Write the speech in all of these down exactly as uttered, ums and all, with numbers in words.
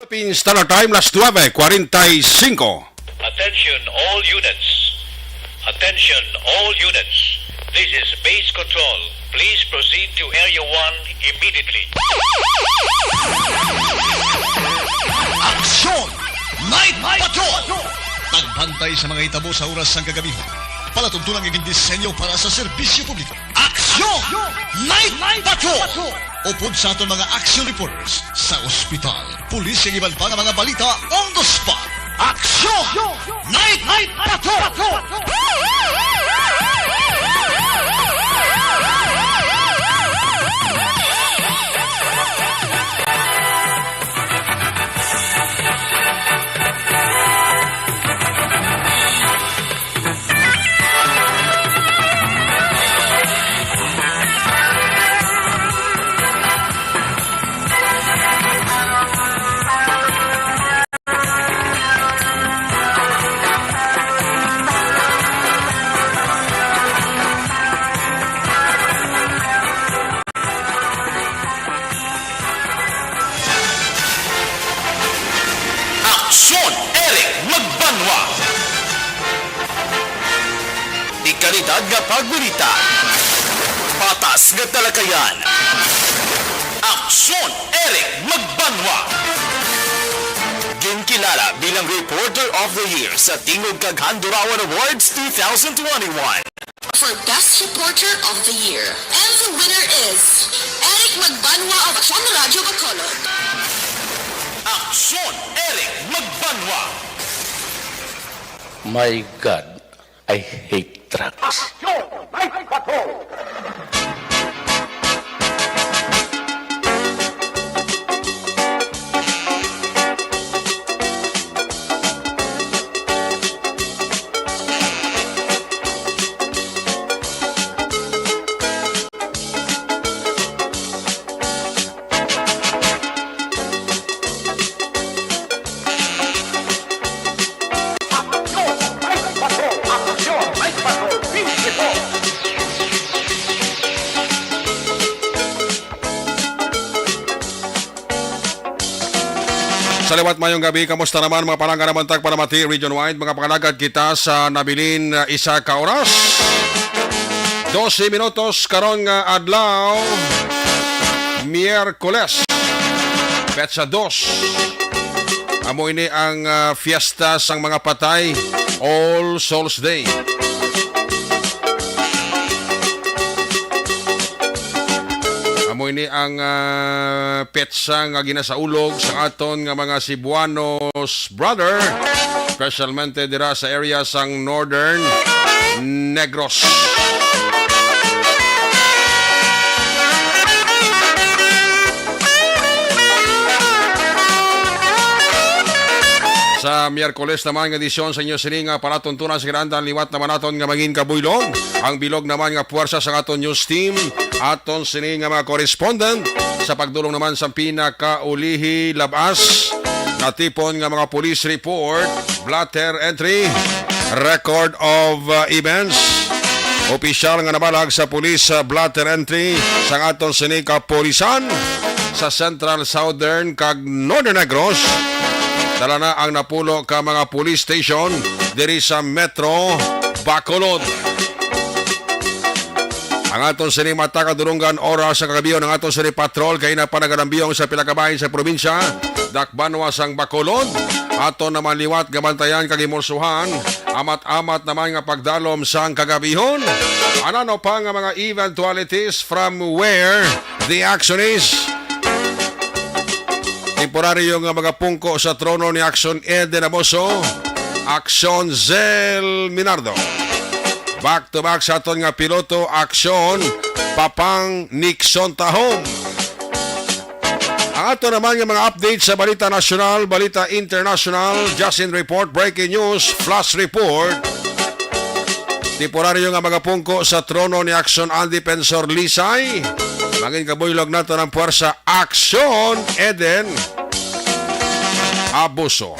Philippine Standard Time, las nuebe cuarenta y cinco. Attention all units. Attention all units. This is base control. Please proceed to Area one immediately. Aksyon! Night Patrol! Pagbantay sa mga hitabo sa oras sang kagabihon. Palatuntunan nga gindisenyo para sa serbisyo publiko. Aksyon! Night Patrol! Upod sa aton mga action reporters sa ospital, pulis, kag iban pa nga mga balita on the spot. Aksyon! Night Patrol! Aksyon, Eric Magbanwa. Dekalidad nga pagbalita. Patas nga talakayan. Aksyon, Eric Magbanwa. Ginkilala bilang Reporter of the Year sa Tingog kag Handurawan Awards two thousand twenty-one. For Best Reporter of the Year. And the winner is Eric Magbanwa of Aksyon Radio Bacolod. Aksyon, Eric Magbanwa. My God, I hate drugs. Aksyon! May bato! Sa liwat, mayong gabi. Kamusta naman, mga palangga naman tag Palamati Region Wide? Mga pangalagad kita sa nabilin, uh, isa ka oras. Dose minutos karon nga adlaw, Miyerkules, petsa dos. Amo ini ang, uh, fiesta sang mga patay, All Souls Day. Amo ini ang, ah, petsa nga ginasaulog sa aton nga mga Cebuanos brother, specialmente dira sa area sang Northern Negros. Sa Miyerkules naman nga edisyon sa inyo sini nga palatuntunan sa Grandan, liwat naman naton nga mangin kabuylog ang bilog naman nga puwersa sa aton news team, aton sini nga mga correspondent sa pagdulong naman sa pinakaulihi labas natipon nga mga police report, blotter entry, record of, uh, events. Opisyal nga nabalag sa police, uh, blotter entry sang aton sini kapulisan sa Central, Southern, kag Northern Negros. Dala na ang napulo ka mga police station diri sa Metro Bacolod. Ang aton sini mata kadulunggan oras sa kagabion, ang aton sini patrol kay na pa nagalambiyong sa pila ka bahin sa probinsya, dakbanwa sang Bacolod. Aton naman liwat gabantayan kag himulsuhan, amat-amat naman nga pagdalom sang kagabihon. Ano pa nga mga eventualities from where the action is? Temporaryo nga magapungko sa trono ni Aksyon Eden Amoso, Aksyon Zel Minardo. Back to back sa aton nga piloto, Aksyon Papang Nixon Tahom. Ang ato naman nga mga update sa balita nasyonal, balita internasyonal, Justin Report, Breaking News, Flash Report. Temporaryo nga magapungko sa trono ni Aksyon Andy Pensor Lisay. Mangin kabuylog nato ng puwersa, Aksyon Eden Abuso.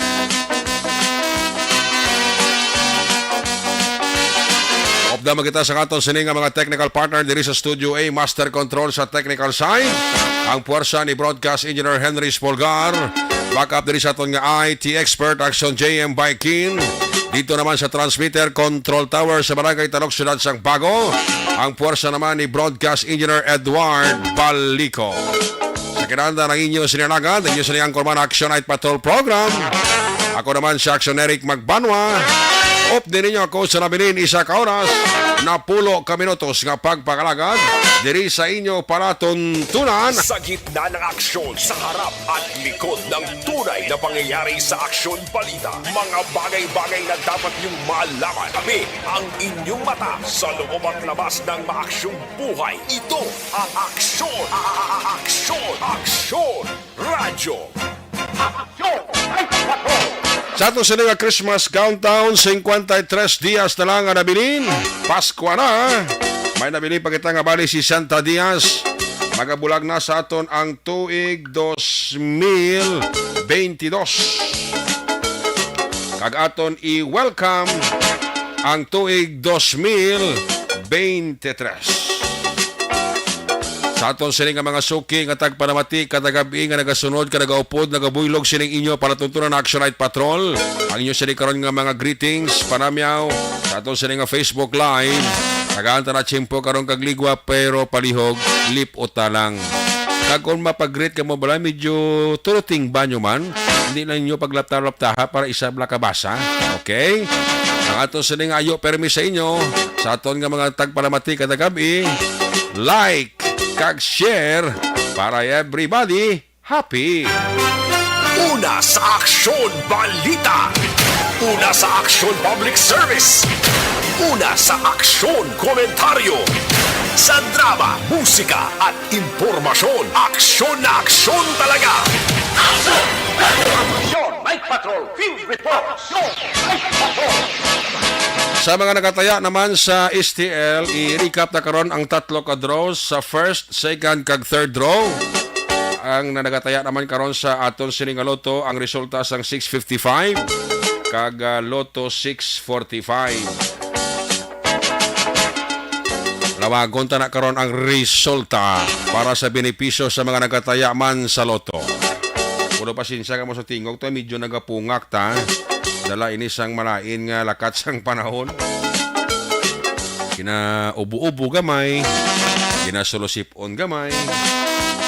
Upda man kita sa aton sini nga mga technical partner diri sa Studio A, Master Control sa technical side, ang puwersa ni Broadcast Engineer Henry Spolgar. Backup diri sa aton nga I T expert, Action J M Baikin. Dito naman sa transmitter control tower sa Barangay Talok, Siyudad sang Bago, ang puwersa naman ni Broadcast Engineer Edward Balico. Sa kinanda ng inyo sinanagan, inyo sa Anchorman Action Night Patrol Program. Ako naman si Action Eric Magbanwa. Updi ninyo ako sa nabilin isa ka oras, napulo ka minutos nga pagpangalagad diri sa inyo palatuntunan. Sa gitna ng aksyon, sa harap at likod ng tunay na pangyayari sa Aksyon Balita, mga bagay-bagay na dapat niyong malaman. Kami ang inyong mata sa loob at labas ng maaksyong buhay. Ito ang Aksyon, a-, a-, a-, Aksyon, Aksyon Radyo. Aksyon! Ay, patrol! Sa ato sini nga Christmas countdown, cincuenta y tres dias na lang ang nabilin. Paskwa na. May nabilin pa kita nga bali sesenta dias. Magabulag na sa aton ang tuig dos mil veintidós. Kag aton i-welcome ang tuig dos mil veintitrés. Sa aton sini nga mga suki nga tagpanamati kada gab-i nga nagasunod, ka nagaupod, nagabuylog sining inyo palatuntunan na Action Night Patrol. Ang inyo sini karon nga mga greetings, panamyaw, sa aton sini nga Facebook Live. Tagaan ta na tiyempo karon kag ligwa, pero palihog, lip-ota lang. Kag kung mapag-greet ka mo bala, medyo turuting ba nyo man? Hindi lang nyo paglapta-laptaha para isa bala kabasa. Okay? Ang aton sini nga ayo permi sa inyo, sa aton nga mga tagpalamati kada gabi, like kag share para everybody happy. Una sa Aksyon Balita. Una sa Aksyon Public Service. Una sa Aksyon Komentaryo. Sa drama, musika at impormasyon, aksyon na aksyon talaga. Aksyon! Aksyon! Night Patrol Field Report! Aksyon! Night Patrol! Sa mga nagataya naman sa S T L, i-recap na karon ang tatlo ka draws. Sa first, second, kag third draw, ang nanagataya naman karon sa aton sining nga lotto, ang resulta sang six fifty-five kag, ah, lotto six forty-five. Lawagon ta na karon ang resulta para sa benepisyo sa mga nagataya man sa lotto. Pero pasensya ka mo sa tingog to, medyo nagapungak ta. Dala ini sang malain nga lakat sang panahon. Ginaubo-ubo gamay, ginasulusip-on gamay.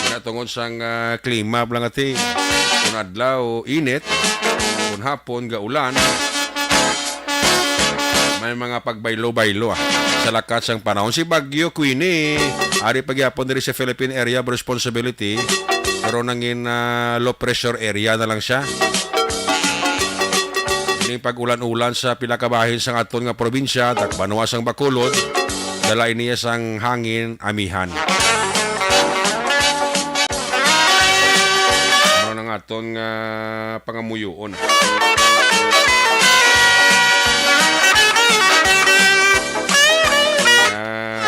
Ina tungod sang, ah, klima lang ati. Kung adlaw, init. Kung hapon, gaulan. May mga pagbaylo-baylo, ah, sa lakat sang panahon. Si Bagyo Queenie, ari pa gyapon diri sa Philippine Area of Responsibility, pero nangin, ah, low pressure area na lang siya. Ining pag-ulan-ulan sa pila ka bahin sang aton nga probinsya, tagbanwa sang Bacolod, dala ini sang hangin amihan. Ano nang aton nga pangamuyoon? Ah.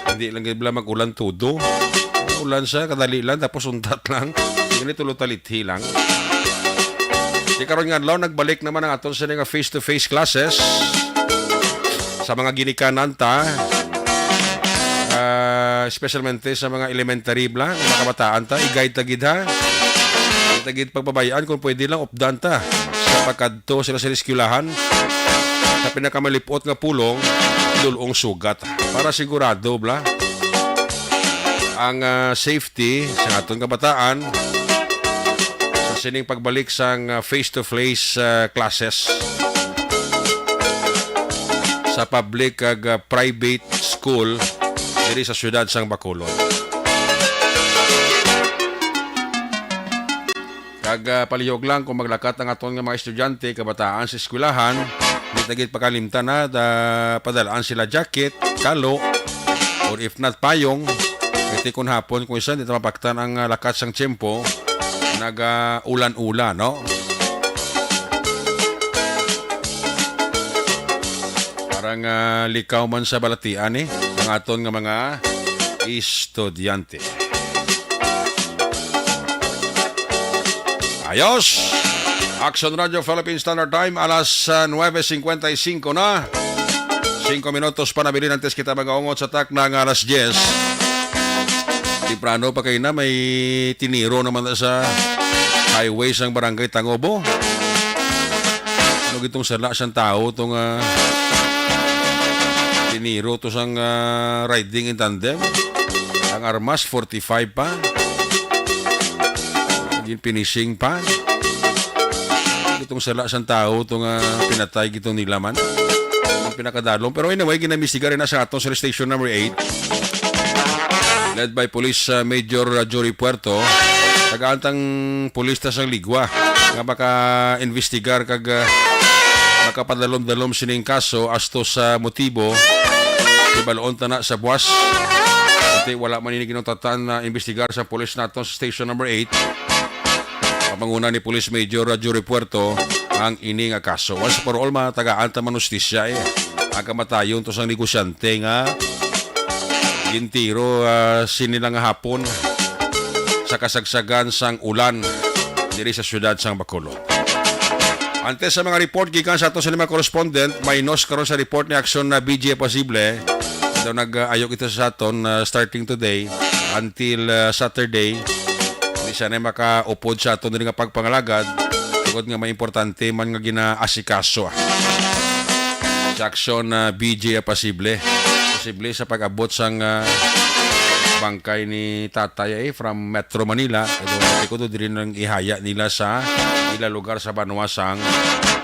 Hindi lang gid bala mag-ulan todo. Ulan siya, kadali lang, tapos untat lang. Hindi tulo talithi lang. Di karon nga adlaw, nagbalik naman ang aton sini nga face-to-face classes sa mga ginikanan ta. Ah, especialmente sa mga elementary bala, mga kabataan ta, i-guide ta gid ha. Di ta gid pagbabayaan kung pwede lang updan ta sa pagkadto sila sa eskwelahan. Sa pinakamalipot nga pulong, dulong sugat. Para sigurado bala ang, ah, safety sa aton kabataan sa sining pagbalik sang, ah, face-to-face, ah, classes sa public kag, ah, private school diri sa siyudad sang Bacolod. Kag, ah, palihog lang kung maglakat ang aton nga mga estudyante, kabataan sa eskwelahan, di ta gid pakalimtan na da, padalaan sila jacket, kalo, or if not, payong. Kay ti kun hapon, kung isan, di ta mapaktan ang, ah, lakat sang tiyempo, naga-ulan-ulan, no? Parang, ah, likaw man sa balatian, eh, ang aton nga mga estudyante. Ayos! Action Radio Philippine Standard Time, alas, ah, nuebe cincuenta y cinco na. Singko minutos pa nabilin antes kita magaungot sa takna nga alas diyes. Temprano pa kay na may tiniro naman na sa highway sang Barangay Tangobo. Ano gitong sala sang tao tong ah, tiniro to sang ah, riding in tandem? Ang armas, forty-five pa. Naging finishing pa. Itong sala sang tao, itong ah, pinatay gitong nila man. Ang pinakadalom. Pero anyway, ginamistiga rin na sa ato sa station number eight. Led by Police ah, Major ah, Jory Puerto. Tagaan tang pulis ta sang Ligwa nga maka-investigar kag ah, makapadalom-dalom sining kaso asto sa motibo. Ibalon ta na sa buwas. Kasi wala man ini ginutatan na investigar sa pulis nato sa station number eight. Pamanguna ni Police Major Jory Puerto ang ini nga kaso. Once for all, matagaan ta man hustisya eh. Ang kamatayon to sang negosyante nga gintiro ah, sini lang nga hapon sa kasagsagan sang ulan diri sa siyudad sang Bacolod. Antes sa mga report gikan sa ato sa lima correspondent, minus karon sa report ni Aksyon na B J Pasible. Daw nag-ayok ito sa aton ah, starting today until ah, Saturday. Di sana makaupod sa aton diri nga pagpangalagad tungod nga may importante man nga ginaasikaso. Sa Aksyon na B J Pasible. Posible sa pag-abot sang ah, bangkay ni Tatay eh, from Metro Manila. Ito, ito diri nang ihaya nila sa ila lugar sa banwa sang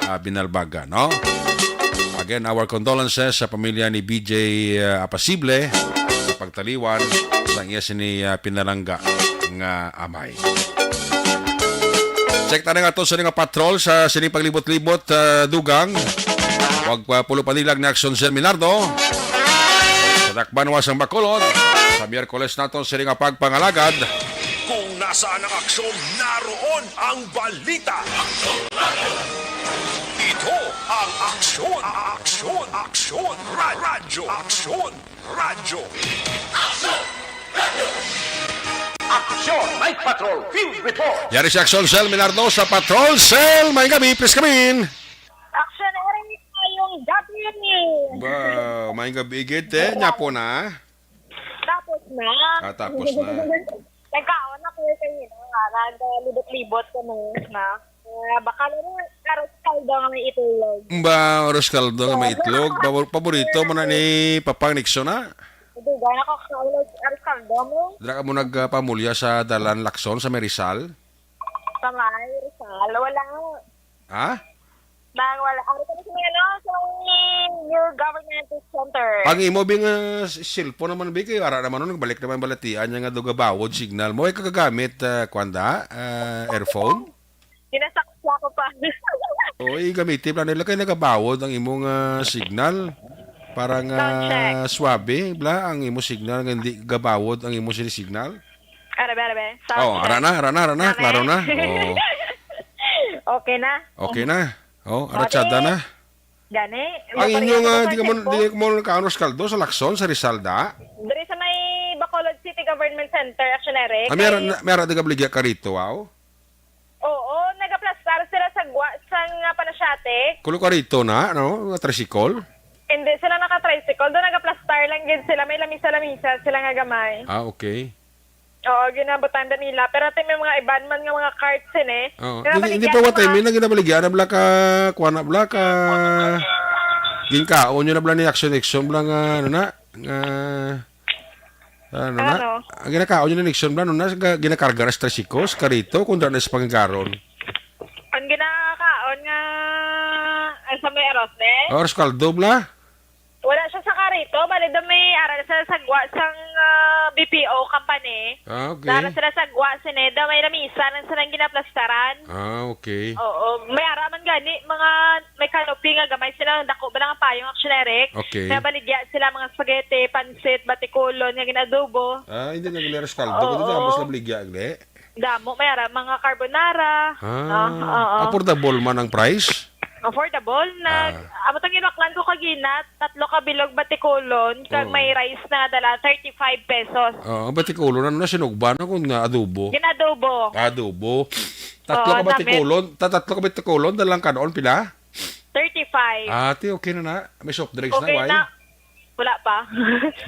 ah, Binalbaga, no? Again, our condolences sa pamilya ni B J ah, Apasible sa pagtaliwan sang iya sini ah, pinalangga nga amay. Check ta na nga to sa nga patrol sa sining paglibot-libot ah, dugang. Wag pa pulo panilag ni Aksyon Sir Minardo. Sa Dakbanwa sang Bacolod, sa Miyerkules nato sini nga pagpangalagad. Kung nasaan ang aksyon, naroon ang balita. Ito ang aksyon, aksyon, aksyon, ra- radyo, aksyon, radyo. Aksyon Night Patrol Field Report. Yari si Aksyon Sel Minardo sa Patrol Cell. May gabi, please come in. Action Eric, ngayong gabi. Ba, may gabi, gid, eh. Nya po na. Tapos na. Ah, tapos na. Nagkaon ako kanina nga, nagalibot-libot ko nung snack. Ah, baka lang arroz caldo nga may itlog. Ba, arroz caldo nga may itlog. Pabor-, paborito mo na ni Papang Nixon, ha? Hindi, gana ko kaon ng arroz caldo mo. Dira ka mo nagpamulya sa Dalan Lacson sa may Rizal? Sa may Rizal? Wala. Ha? Nang wala. Ano kami sa may ano? Sa may New Government Center. Ang imo bing ah, s- cellphone naman, bi, kay ara naman nun, nagbalik naman balatian niya nga do gabawod signal mo. Ay kagagamit, ah, kwan da? Ah, earphone? Ginasakit ako pa. Oy, gamitin lang nila kay nagabawod ang imong ah, signal. Parang Sound check. ah, swabe, bla, ang imo signal nga hindi gabawod ang imo sini signal. Arabe, arabe. Sound Oh, check. Ara na, ara na, ara na, Arabe. Klaro na. Oh. Okay na. Okay na. Oh, Okay. Aratsada na. Gani. Ang Napareha inyo ko nga, sa di ka mo, cellphone. Di ka mo nakaano sa Caldo, sa Lacson, sa Rizal da? Diri sa may Bacolod City Government Center, Action Eric. Ah, may ara, Kay na- may ara di ka baligya ka rito, aw? Oo, nagaplastar sila sa gwa sang ah, Panasiatic. Kulo ka rito na, no? Nga tricycle? Hindi sila naka-tricycle. Doon nagaplastar lang gid sila. May lamisa-lamisa sila nga gamay. Ah, okay. Oo, ginabutanda nila. Pero ate, may mga iban man nga mga carts yun eh. Oo. Kaya Hindi, hindi baligyan pa ko, mga time, na ginabaligyan na bla ka, kuha na bla ka, ginkaon nyo na bla ni Action Action bla nga, ano na, nga, ano na, Ano? Ang ginakaon nyo na ni Action bla, ano na, ga- ginakarga na sa tricycles, karito, kung daan na sa panggaron. Ang ginakaon nga, ay sa may arroz, eh? Oras kaldo bla? Wala siya sa karito, bali daw may ara sila sa gwa sang ah, B P O company. Ah, okay. Dara sila sa gwa sini, daw may lamisa lang silang ginaplastaran. Ah, okay. Oo, may ara man gani, mga may canopy nga gamay sila, dako ba lang ang payong, Action Eric? Okay. Kaya baligya sila mga spaghetti, pansit, batikulon nga ginadobo. Ah, hindi na gilera sa kaldo. Oo. Kundi tapos na baligya, gle? Damo, may ara, mga carbonara. Ah, Ah, oo. Affordable man ang price? Affordable. Nag, Ah. amo tong ginwaklan ko kagina, tatlo ka bilog batikulon, kag Oo. may rice na dala, thirty-five pesos. Oo, ang batikulon, ano na, sinugba na kung na adobo? Ginadobo. Adobo. Tatlo Oo, ka namin. Batikulon, ta-, tatlo ka batikulon, dalang kanon, pila? Thirty-five. Ate, okay na na. May soft drinks na, Okay wine? na. Wala pa.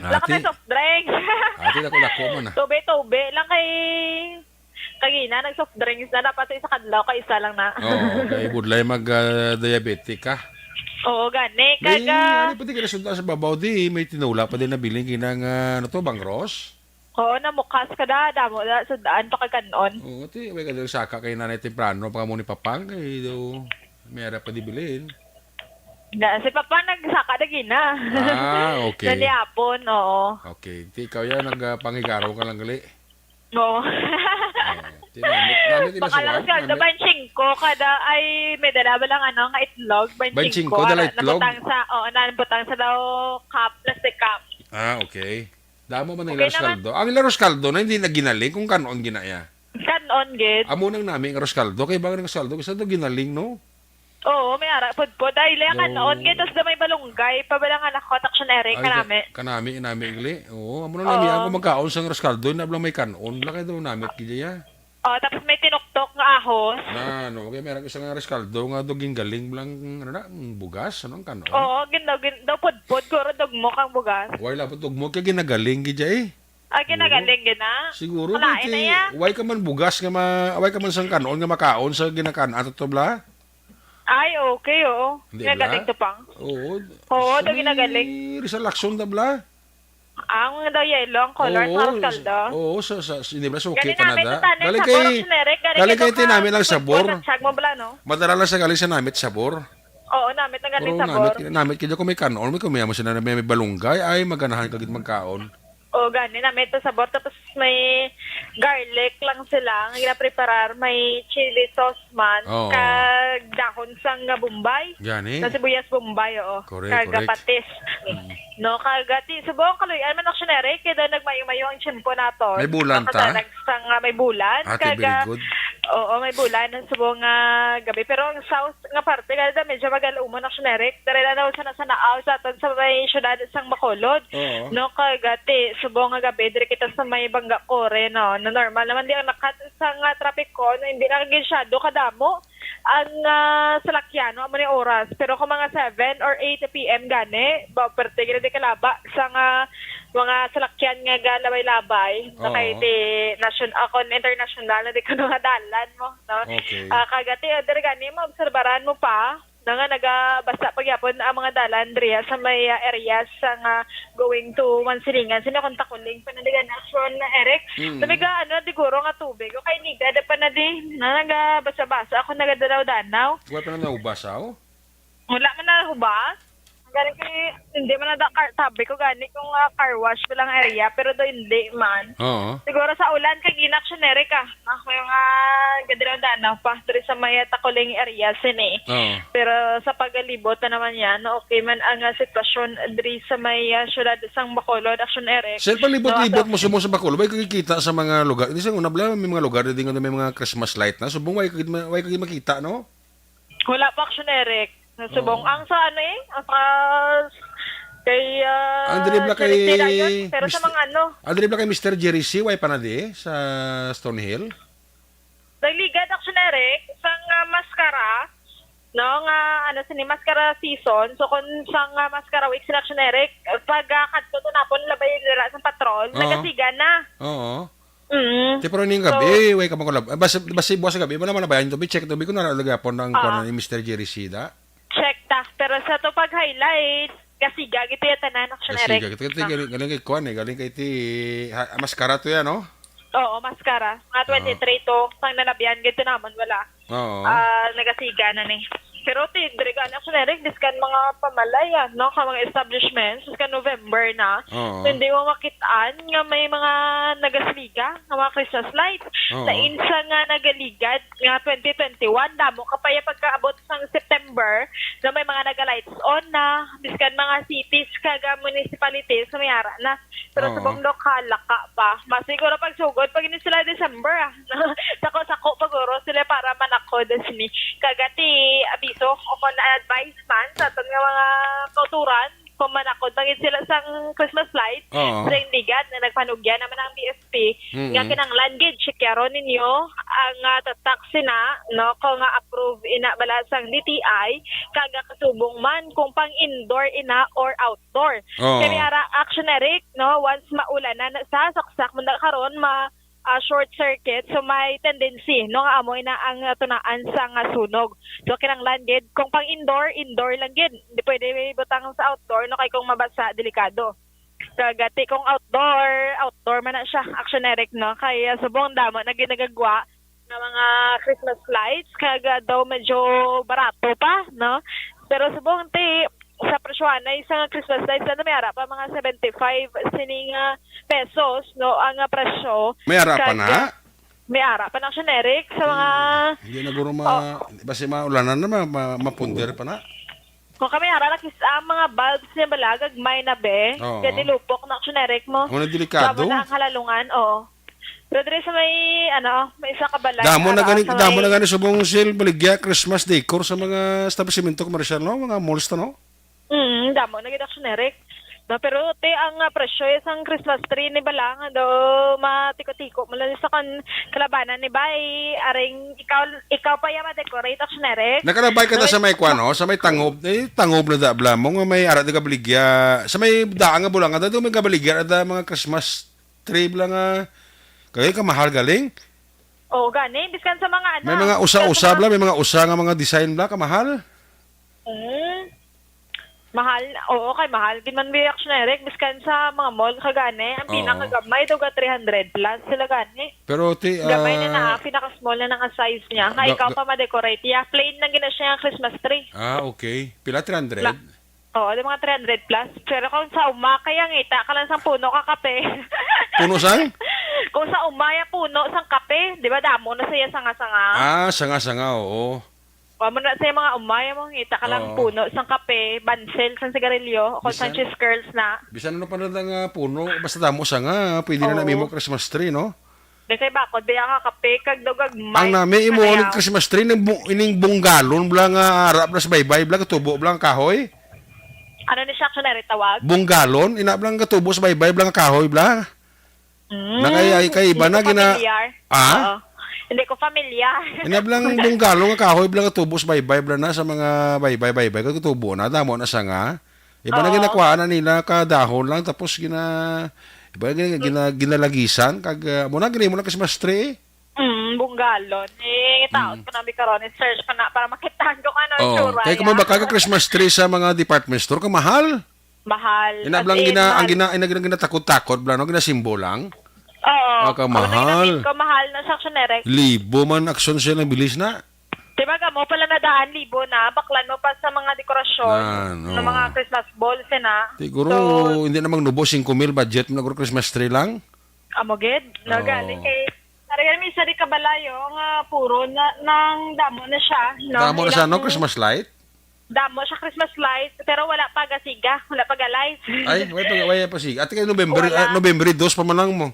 Wala ka Ati? na soft drinks. Ati, dako-dako man, ah. Tube-tube lang kay kagina nag-soft drinks na dapat sa isa kadlaw kay isa lang na. Oo, kay budlay mag, ah, diabetic ka. Oo, gani. May, Kaga ano pa di ka nasundo sa babaw di, may tinola pa din nabiling ginang, ah, ano to, bangros? Oo, namukas ka da, damo da, sudaan pa kag kan-on. Oo, ti, may kadang saka kay nanay temprano pa mo ni Papang, kay do, may ara pa di bilin. Na, si Papa nagsaka na gina. Ah, okay. Nanihapon, oo. Okay. Ti, ikaw yan, nagpangigaraw ka lang gali. Oo. Oo. Ti, namit, namit, Baka lang imasuwag, siya, namit. Bain singko kada, ay, may dala ba lang, ano, nga itlog, bain Bain singko, singko, dala ara, itlog? Nabutang sa, oo, nabutang sa daw cup, plastic cup. Ah, okay. Damo man ang Okay Laros naman. Caldo. Ang Laros Caldo na hindi na ginaling kung kanon ginaya. Kanon, gid. Amo nang nami ang Laros Caldo. Kay bang ang Laros Caldo, kasi ito ginaling, no? Oo, may ara, pudpod. Ay, leya No. kanon, gid. Tapos na may balunggay. Pabalangan ako, Taksyon Eric, Ay, kanami. ka-, kanami, nami, igli. Oo, amo nang Oo. nami ako magkaon sa Laros Caldo. Hindi na lang may kanon. Wala kayo daw namit, gid ya. Oh, tapos may tinuktok nga ahos. Na, no, kaya meron isang reskaldo nga do gingaling lang, ano na, ang bugas, ano, ang kanon? Oo, gin-, gin-, daw pudpod, guro dugmok ang bugas. Wala po dugmok, kaya ginagaling, gid ya, eh. Ah, ginagaling, gid na? Siguro, Wala, kay, ina ya. Why ka man bugas nga ma-, why ka man sang kanon nga makaon sa ginakan-, ato to, bla? Ay, okay, oo. Hindi, Ginagaling bla? to, pang. Oo. Oo, daw Sa may ginagaling. Rizal Lacson, ta, bla? Ang daw yellow ang color sa Laros Caldo. Oo, sa, sa, hindi ba sa Galing Ukay, namin Canada? sa tanay Galing sabor, kay, Action Eric. Galing galing kay kay daw tinami lang ka-, sabor. Sa siyag mo bala, no? Madala lang sa galing sa namit sabor. Oo, namit ang galing Pero sabor. namit, namit kaya kung may kanon, may kumiya mo sila na may, may balunggay, ay maganahan ka gid magkaon. Oo, gani, namit ang sabor. Tapos may garlic lang sila. Ang ginapreparar, may chili sauce man, Oo. kag dahon sang, ah, Bombay. Gani? Sa sibuyas Bombay, oo. Correct, Kag correct. patis. Mm. No, kag, ah, ti-, subong kaluy-an man, Action Eric, kay daw nagmayo-mayo ang tiyempo naton. May bulan ta? Nakadalag sang, ah, may bulan. Ah, ti, Kag, very ah, good. oo, may bulan ang subong nga gabi. Pero ang south nga parte, gani daw medyo magalaumon, Action Eric. Diri na daw sa, sa naaw sa aton sa may syudad sang Bacolod. Oo. No, kag, ah, ti, subong nga gabi, diri kita sa may Bangga Core, no. Na normal naman di ang nakat sa nga trapiko, no, hindi na gid masyado kadamo ang, ah, salakyan, no, amo ni oras. Pero kung mga seven or eight P M gani, ba, perte gid di kalaba sa nga mga salakyan nga galabay-labay, na kay Oo. di nasyon-, ah, kon international na di ko nga dalan mo, no? Okay. Ah, kagati, ah, diri gani, maobserbaran mo pa, na nga nagabasa pa gyapon ang mga dalan diriya sa may, ah, areas sa nga going to Mansilingan. Sino kung Takuling pa na di gani, Action, Eric? Mm. Namiga, ano, di guro nga tubig. O kay niga, da pa na di, na nagabasa-basa ako, nagadanaw-danaw. Wala pa na naubas, aw? Wala man na hubas. Galing kay, hindi man na da car, sabi ko gani kung, ah, car wash pa lang area, pero do hindi man. Oo. Siguro sa ulan kay gina, Action Eric, ah. Ah, may mga gadanaw-danaw pa diri sa may Takuling area sini. Oo. Pero sa pagalibot na naman yan, okay man ang, ah, sitwasyon diri sa may, ah, syudad sang Bacolod, Action Eric. Sir, palibot-libot No, mo sa, mo sa Bacolod, may kakikita sa mga lugar. Hindi sa una, bla, may mga lugar din nga may mga Christmas light na. Subong, way kagid ma-, way kagid makita, no? Wala pa, Action Eric. Sa Subong. Oo. Ang sa ano eh, ang sa kay, ah, Ang diri bla kay Charity Ryan, pero sa Mister mga ano. Ang diri bla kay Mister Jerry C, way pa na di sa Stonehill? Nagligad, Action Eric, sang, ah, maskara, no, nga, ano, sini maskara season. So, kung sang, ah, maskara week sila, Action Eric, pag, ah, kadto to napon, labay nila sa patrol, Oo. nagasiga na. Oo. Mm. Ti, pero ning So, gabi, way ka makulab. Basta, basta buwas sa gabi, wala man nabayan to. Check to, bi ko na lagi apon ang Ah. kuwan ni Mister Jerry Sida. Check ta. Pero sa to pag highlight, gasiga gito yung tanan, Action Eric. Gasiga. Ito, ito, Ah. galing, galing kay kuwan eh. Galing kay ti, ha, maskara to yan, no? Oo, maskara. Mga Oo. twenty-three to. Pang nanabihan gito naman, wala. Oo. Ah, nagasiga na ni. Pero ti, diri gani, Action Eric, biskan mga pamalay, ah, no, ka mga establishments, biskan November na, Oo. hindi mo makitaan nga may mga nagasliga nga mga Christmas lights. Oo. Sa insa nga nagaligad nga twenty twenty-one, damo ka pa yung pagkaabot sang September na may mga naga-lights on na, biskan mga cities kag, ah, municipalities, may ara na. Pero Oo. Subong daw kalaka pa. Mas siguro pag sugod, pag ini sila December, ah. Sako-sako pa guro sila para manakod sini. Kagati, abiso, o kon advice man sa aton nga mga kauturan, kung manak-, Kung bangin sila sang Christmas light, Oo. Sa Indigad na nagpanugyan naman ang B S P, Mm. nga kinahanglan gid, checkaron ninyo ang, ah, tatak sina, no, kung nga approve ina bala sang D T I, kag, ah, kasubong man kung pang indoor ina or outdoor. Oo. Kay may ara, Action Eric, no, once maulanan na sa saksak man na karon, ma-, ah, short circuit, so may tendency, no, nga amo ina ang, ah, tunaan sa nga sunog. So, kinahanglan gid, kung pang indoor, indoor lang gid. Hindi pwede butang sa outdoor, no, kay kung mabasa, delikado. Kag, ah, ti kung outdoor, outdoor man na siya, Action Eric, no? Kay, ah, subong damo na ginagagwa nga mga Christmas lights, kag, ah, daw medyo barato pa, no? Pero subong ti sa presyohan na isang Christmas lights, ano, may ara pa mga seventy-five sining, ah, pesos, no, ang, ah, presyo. May ara pa Kag, na? Ah, may ara pa na, Action Eric, sa mga Hindi na guro ma-, Oh. basi maulanan na, ma-, ma-, mapunder pa na. Kung kami ara nakis-, ang mga bulbs niya bala, gagmay na, be. Oo. Kaya nilupok na, Action Eric, mo. Amo na delikado. Tama na ang halalungan, oo. Pero diri sa may, ano, may isa ka balay, Damo na ara, gani, sa damo may na gani subong sale, baligya, Christmas decor sa mga establisimento komersyal, no? Mga malls to, no? Mm, damo na gid, Action Eric. No, pero ti ang, ah, presyo sang Christmas tree ni bala nga daw matiko-tiko mo lang sa kan kalabanan ni bay, aring ikaw, ikaw pa ya ma-decorate, Action Eric. Nakalabay ka ta No, sa may kwan, no? Sa may tangob. Eh, tangob na da, bala mo nga may ara di ka baligya. Sa may daan nga Bulangan, da, may kabaligya, da, mga Christmas tree, bala nga. Kaya ka mahal galing? Oo, gani. Biskan sa mga, ano, May mga biskan sa usa-usa, mga bala, may mga usa nga mga design, bala, kamahal. Mm. Mahal, oo, kay mahal gid man bi, Action Eric, biskan sa mga mall ka gani, ang Oo. pinakagamay daw ga three hundred plus sila gani. Pero ti, Gamay na na, ah, pinaka-small na na nga size niya. Nga ga-, ikaw ga- pa ma-decorate. Yeah, plain lang gina siya ang Christmas tree. Ah, okay. Pila, three hundred? La-, oo, di mga three hundred plus. Pero kung sa uma, kaya ngita ka lang sang puno ka kape. Puno sang? Kung sa uma, ya puno sang kape, di ba, damo na siya sanga-sanga. Ah, sanga-sanga, oo. Wa mo na sa mga umay, mo ngita ka lang Oo. puno sang kape, bansel sang sigarilyo, o kung sang Bisan, cheese curls na. bisan ano pa na lang, ah, puno, basta damo sanga, pwede na na Oo. mimo Christmas tree, no? Di kay bakod, di ang kape, kag dugag may. Ang nami, imo Ano ulit yan? Christmas tree, ning bu-, ining bunggalon, bala nga, arap na sa baybay, bala, katubo, bala, ang kahoy. Ano ni siya, Chinary, tawag? Bunggalon, ina, bala, nga katubo sa baybay, bala, nga kahoy, bala. Mm, Na kay, ay, kay iba hindi na ko gina-, familiar. Ah? Oo. Hindi ko familiar. Inablang bunggalon nga kahoy, bala nga tubo sa baybay, bala na sa mga baybay-baybay, kag tubo na, damo na sanga. Iba na Oo. ginakuhaan na nila ka dahon lang, tapos gina-, iba na gina-, gina-, ginalagisan, kag, ah, amo na, gini mo na Christmas tree. Mm, bunggalon. Eh, taon Mm. ko na, may karon, search ko na para makitaan ko kung ano ang Oo. tsura Kaya kung niya. mabakal ka Christmas tree sa mga department store, kamahal. Mahal. Ina As blang in, gina-, ang mahal. gina-, ina gina-, ginatakot-takot bla, no? Ginasimbol lang. Oo. Ah, ka Ako na mahal. ginamit ko, mahal na siya, Action Eric. Libo man Action Sale ang bilis na. Di ba, kamo pala na daan libo na, baklan mo pa sa mga dekorasyon, Na, no. ng mga Christmas balls, eh, na. Siguro, So, hindi na magnubo, singko mil budget mo na, guro, Christmas tree lang. Amo gid, no, Oo. gali kay, para yan, may isa di kabalayo nga puro na, nang damo na siya, no? Damo na siya, no? Ilang Christmas light? Damo siya Christmas light, pero wala pa gasiga, wala pa ga-light. Ay, wala pa, wala pa siga. Ate, kay November, Wala. ah, November dos pa man lang mo.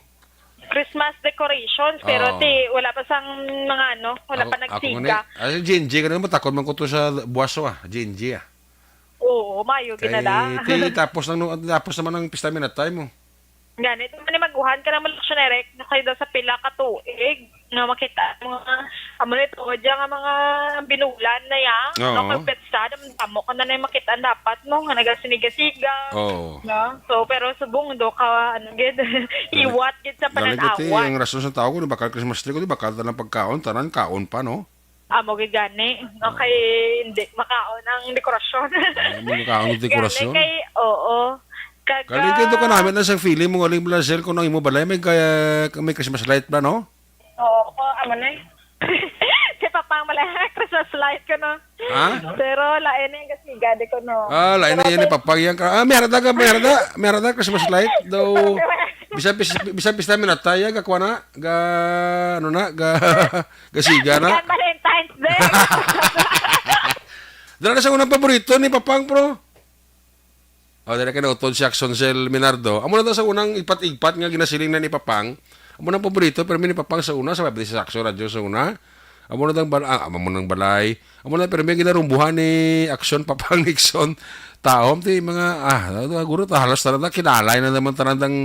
Christmas decorations, pero Oo. ti, wala pa sang mga ano, wala Ako, pa ako nagsiga. gani, ah, G N G, gani, matakod man ko to sa buwaso, ah, G N G, ah. Oo, mayo, Kay, ginala. ti, tapos lang, no, tapos naman ang pista minatay mo. Gani, ito man ni maguhan ka naman, Action Eric, na kayo daw sa pila ka tuig, nga makita mo nga, amo na ito, dyan nga mga binulan na yan, Oo. no, kag petsa, damo ka na na yung makita dapat, no, nga nagasiniga-siga. Oo. No? So, pero subong do ka, ano, gid, Dali. iwat gid sa Dali ka, ti, pananawan. ang rason sa tao ko, di bakal Christmas tree ko, di bakal talang pagkaon, tanan kaon pa, no? Amo gid gani. Okay, hindi makaon ang dekorasyon. Hindi makaon ang dekorasyon? Gani kay, oo. Kag, Galing kayo to ka ah, namin na sa feeling mo, galing mo lang, sir, kung ang imo balay, may, kaya, may Christmas light ba, no? Oo, ko, amo na eh. Si Papa ang malay, Christmas light ko, no? Ha? Pero lain na yung gasiga, di ko, no? Ah, lain na Pero yan ni okay. Papa. Yan ka. Ah, may harata ka, may harata, may harata, Christmas light. Daw, bisan, bis-, bisan pista minatay, ah, gakuha na, ga, ano na, ga, gasiga na. Bisan Valentine's Day. Dala na sa unang paborito ni Papang, bro. O, dala ka na utod si Action Sel Minardo. Amo na to sa unang igpat-igpat nga ginasiling na ni Papang. Amo nang paborito, pero ni Papang sa una, sa Action Radyo sa una. Amo na dang bal-, ah, amo nang balay. Amo na, pero may ginarumbuhan ni Action Papang Nixon. Taom, ti mga, ah, guro ta, halos tanan na, kilala na naman tanan dang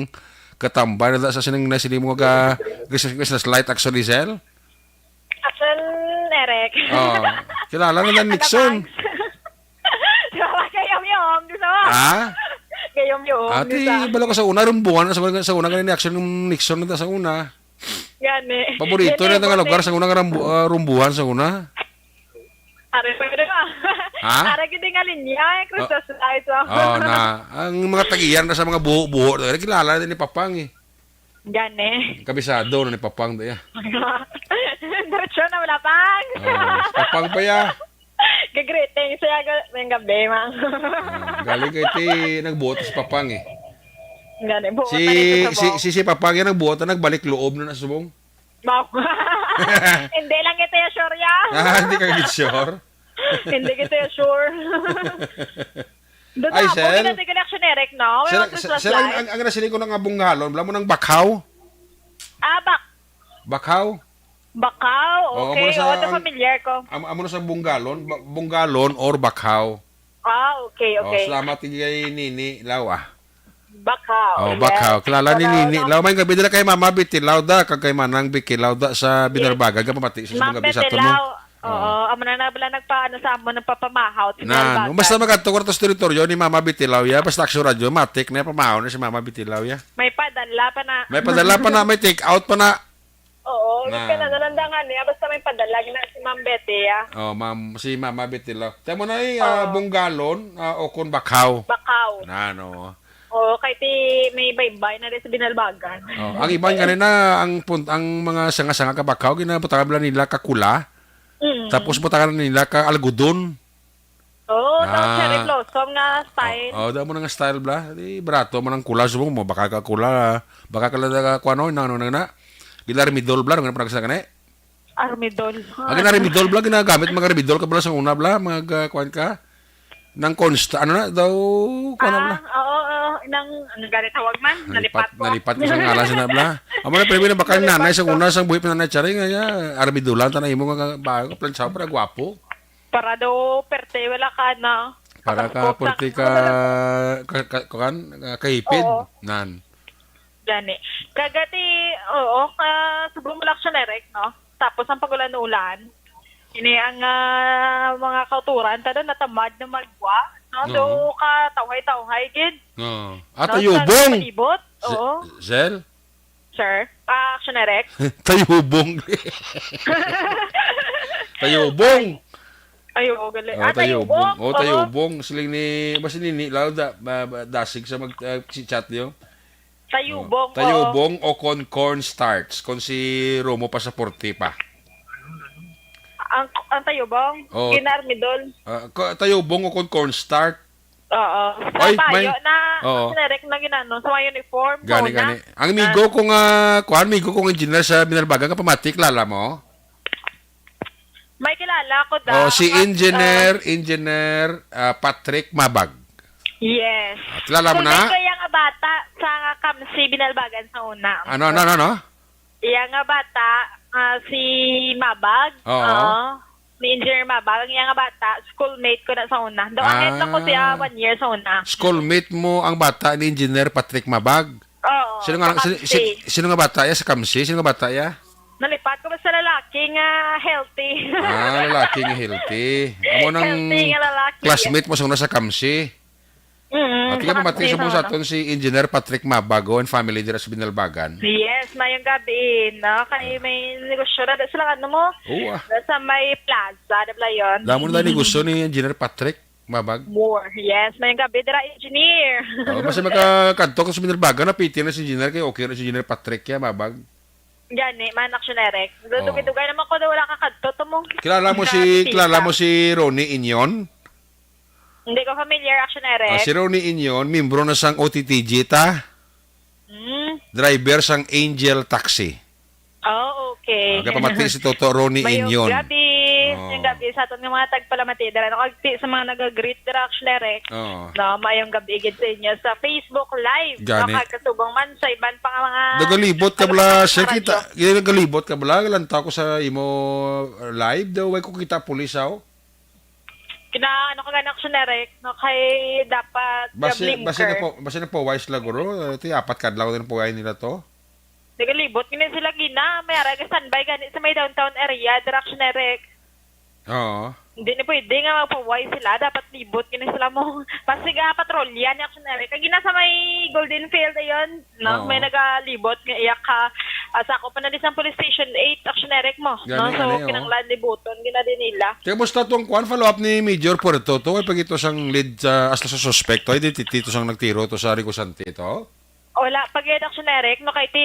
katambay na da sa sining na sini mo ga Christmas, Christmas light, Action Diesel. Action, Eric. Oh, kilala na dan Nixon. Wala kay Yom Yom, di sa ba? Ha? Kay Yom Yom, Ati, di sa. Balo ko sa una, rumbuhan na sa, sa una, ganun ni Action yung Nixon na sa una. Gani. Paborito Gani, na nga lugar bote. Sa una nga rambu-, ah, rumbuhan sa una. Are, pwede ba? Ha? Are, gid nga linya, eh, Christmas lights, oh. Oh, na. Ang mga tagiyan na sa mga buho-buho, kilala din ni Papang, eh. Gani. Kabisado na ni Papang, da, ya. Diretso na, wala pang. Oh, si Papang pa, ya. Gag-greeting siya, ga-, ngayong gabi, ma. Oh, galing kay ti, nagbuot si Papang, eh. Gani, buot Si, na dito sa si, buhok. Si, si Papang, yan, nagbuot na, nagbalik loob na na subong. Mao. Hindi lang kita ya sure ya. Ah, hindi ka gid sure? Hindi kita ya sure. Doon Ay, na, Sel. Kung hindi ka election, Eric, no? May Sel, mga Christmas Sel, ang, lights. Ang, ang nasiling ko na nga bunghalon, bala mo ng bakhaw? Ah, bak- Bakhaw? Bakhaw, Oo, okay. Amo na sa, Oo, ito ang, familiar ko. Am-, amo na sa bunghalon, ba-, bunghalon or bakhaw. Ah, okay, Oh, okay. Salamat kay Nini Law, ah. Bakaw, Oh, yes. Bakaw. Kilala ni Bakaw, Nini no? Law. May gabi dala kay Mama Betty Law da, kag kay Manang Vicky Law da sa Yes. Binarbagan. Kapamati sa Ma'am mga Betty bisaton mo. Law. Oo, Oo. Amo na na bala nagpa-, ano sa amo, nagpapamahaw sa Nan, Binarbagan. Basta magadto ko sa teritoryo ni Mama Betty Law, ya. Basta Aksyon Radyo, matik na pamahaw na si Mama Betty Law, ya. May padala pa na. May padala pa na, may take out pa na. Oo, Na. Kaya na nalandangan niya. Basta may padala na si Ma'am Betty, ah. Oh, ma'am, si Mama Betty Law. Tamo na, eh, ah, Oo. Bunggalon, ah, o kung Bakaw. Bakaw. Na, no. Oo, kay ti may baybay na rin sa Binalbagan. Oh, ang iban ganina, ang pun-, ang mga sanga-sanga ka Bakaw, ginabutangan bala nila ka kula. Mm. Tapos butangan nila ka algodon. Oo, no, Ah. Cherry blossom nga style. Oh, oh, damo na nga style bla. Di barato man ang kula, subong mo, baka ka kula, baka ka lang, kuwan, no, nang, nang, nang, na. Ginarmidol bla, nang, nang, nang, Armidol. Ang ginarmidol bla, ginagamit mga armidol ka bla sa una bla, mag, ah, kuwan ka. Nang consta-, ano na daw, kuwan na bla. Ah, oo, oo, nang, ano gani tawag man? Nalipat, Nalipat ko. Nalipat ko sa ngalan sa na bla. Amo na, pero na baka Nalipat nanay sa ko. Una, sang buhi pa nanay, Charing, nga, ya, armidulan, tanay mo nga, ba, plansaw, para gwapo. Para daw perte, wala ka na. Para ka Kapag perte ka, ka, ka, kuwan, ka, kahipid. Oo. Nan. Gani. Kagati, oo, ka, subong mo lang siya, Nerek, no? Tapos ang pag-ulan-ulan, ini ang, ah, mga kauturan, tada natamad na magwa, no? Oo. Do ka, tawhay-tawhay, gid. Oo. Ah, No? Sa tayubong! palibot, Si-, oo. Sel? Sir? Ah, Action Direct? Tayubong. Tayubong. Ay, oo, gali. Oh, Ah, tayubong. Tayubong. Oh, Oo. Tayubong. Siling ni, basta ni, ni Lau, da, ba, ba, dasig sa mag, ah, si chat niyo. Tayubong, Oh, oo. Tayubong o kon cornstarch, kon si Romo Pasaporte pa. Ang, ang tayubong, Oo. Ginarmidol. Ah, ko-, tayubong o kon cornstarch. Oo. Sa Ay, bayo may na, Oo. Generic na ginano, sa mga uniform, Gani, muna. gani. Ang amigo Ah. ko nga, kuan, amigo ko nga engineer sa Binalbagan, kapamati, kilala mo? May kilala ko da, Oh, si mas, Engineer, ah, Engineer, ah, Patrick Mabag. Yes. Ah, kilala mo na? Schoolmate ko iya nga bata sa Kamsi, Binalbagan sa una. Ano, ano, ano, ano? Iya nga bata, ah, si Mabag. Oo. Oo. Ni Engineer Mabag, ang iya nga bata, schoolmate ko na sa una. Do, ahead lang ko siya Ah. one year sa una. Schoolmate mo ang bata ni Engineer Patrick Mabag? Oo, Sino nga, sa si-, si-, Kamsi. sino nga bata iya sa Kamsi? Sino nga bata iya? Nalipat ko ba sa lalaki nga healthy? Ah, lalaki nga healthy. Amo nang Healthy nga lalaki. classmate mo sa una sa Kamsi? Mm, At ikaw, sa pamati sa Kamsi mga sa una. Saton si Engineer Patrick Mabago and family dira sa Binalbagan. Yes, mayong gabi, no? Kay may negosyo na sila, ano mo? Oo, ah. Sa may plaza, di ba yun? Damo na negosyo ni Engineer Patrick Mabag. More. Yes, mayong gabi, dira, engineer. Oh, basta makakadto ko sa Binalbagan, napiti na si Engineer, kay okay na si Engineer Patrick, ya, Mabag. Gani, man, Action Direct. Oh. Dugay-dugay naman ko na wala ka kadto, to mo. Kilala mo si, Sa Pilipinas. kilala mo si Ronnie Inyon? Hindi ko familiar, Action Direct. Ah, si Ronnie Inyon, membro na sang O T T G ta. Hmm. Driver sang Angel Taxi. Oh, okay. Okay, pamati si Toto Ronnie Mayong Inyon. gabi. Oh. Mayong gabi. Sa aton nga mga tagpalamati dira, no, kag ti sa mga naga-greet dira, Action Eric. Oo. No, maayong gabi gid sa inyo sa Facebook Live. Gani. No, kag kasubong man sa iban pa nga mga Nagalibot ka bala, taga-radyo. Kita, nagalibot ka bala, lantaw ko sa imo live, daw way ko kita pulis, aw. Kina, ano ka gani, Action Eric, no, kay dapat Base, base na blinker. Po, base na po, wise la, guro. Ito yung apat kadlaw din po kayo nila to. Nagalibot gani sila gina, may ara ga standby gani sa may downtown area, dira, Action Eric. Oo. Hindi na pwede nga magpaway sila, dapat libot gani sila mo. Pasig ah, patrolya ni, Action Eric. Kag gina sa may Golden Field, ayun, no? Oo. May nagalibot nga iya ka, ah, sa ako pa na di sa Police Station eight, Action Eric mo, Gani, no? So, gani, oh. Kinanglan libuton gina din nila. Kaya musta tong kwan, follow up ni Major Puerto to, ay pag ito sang lead sa, as sa suspect to, ay di ti-, ti-, to sang nagtiro to sa Rico Sante to? Wala pa gyud, Action Eric, no, kay ti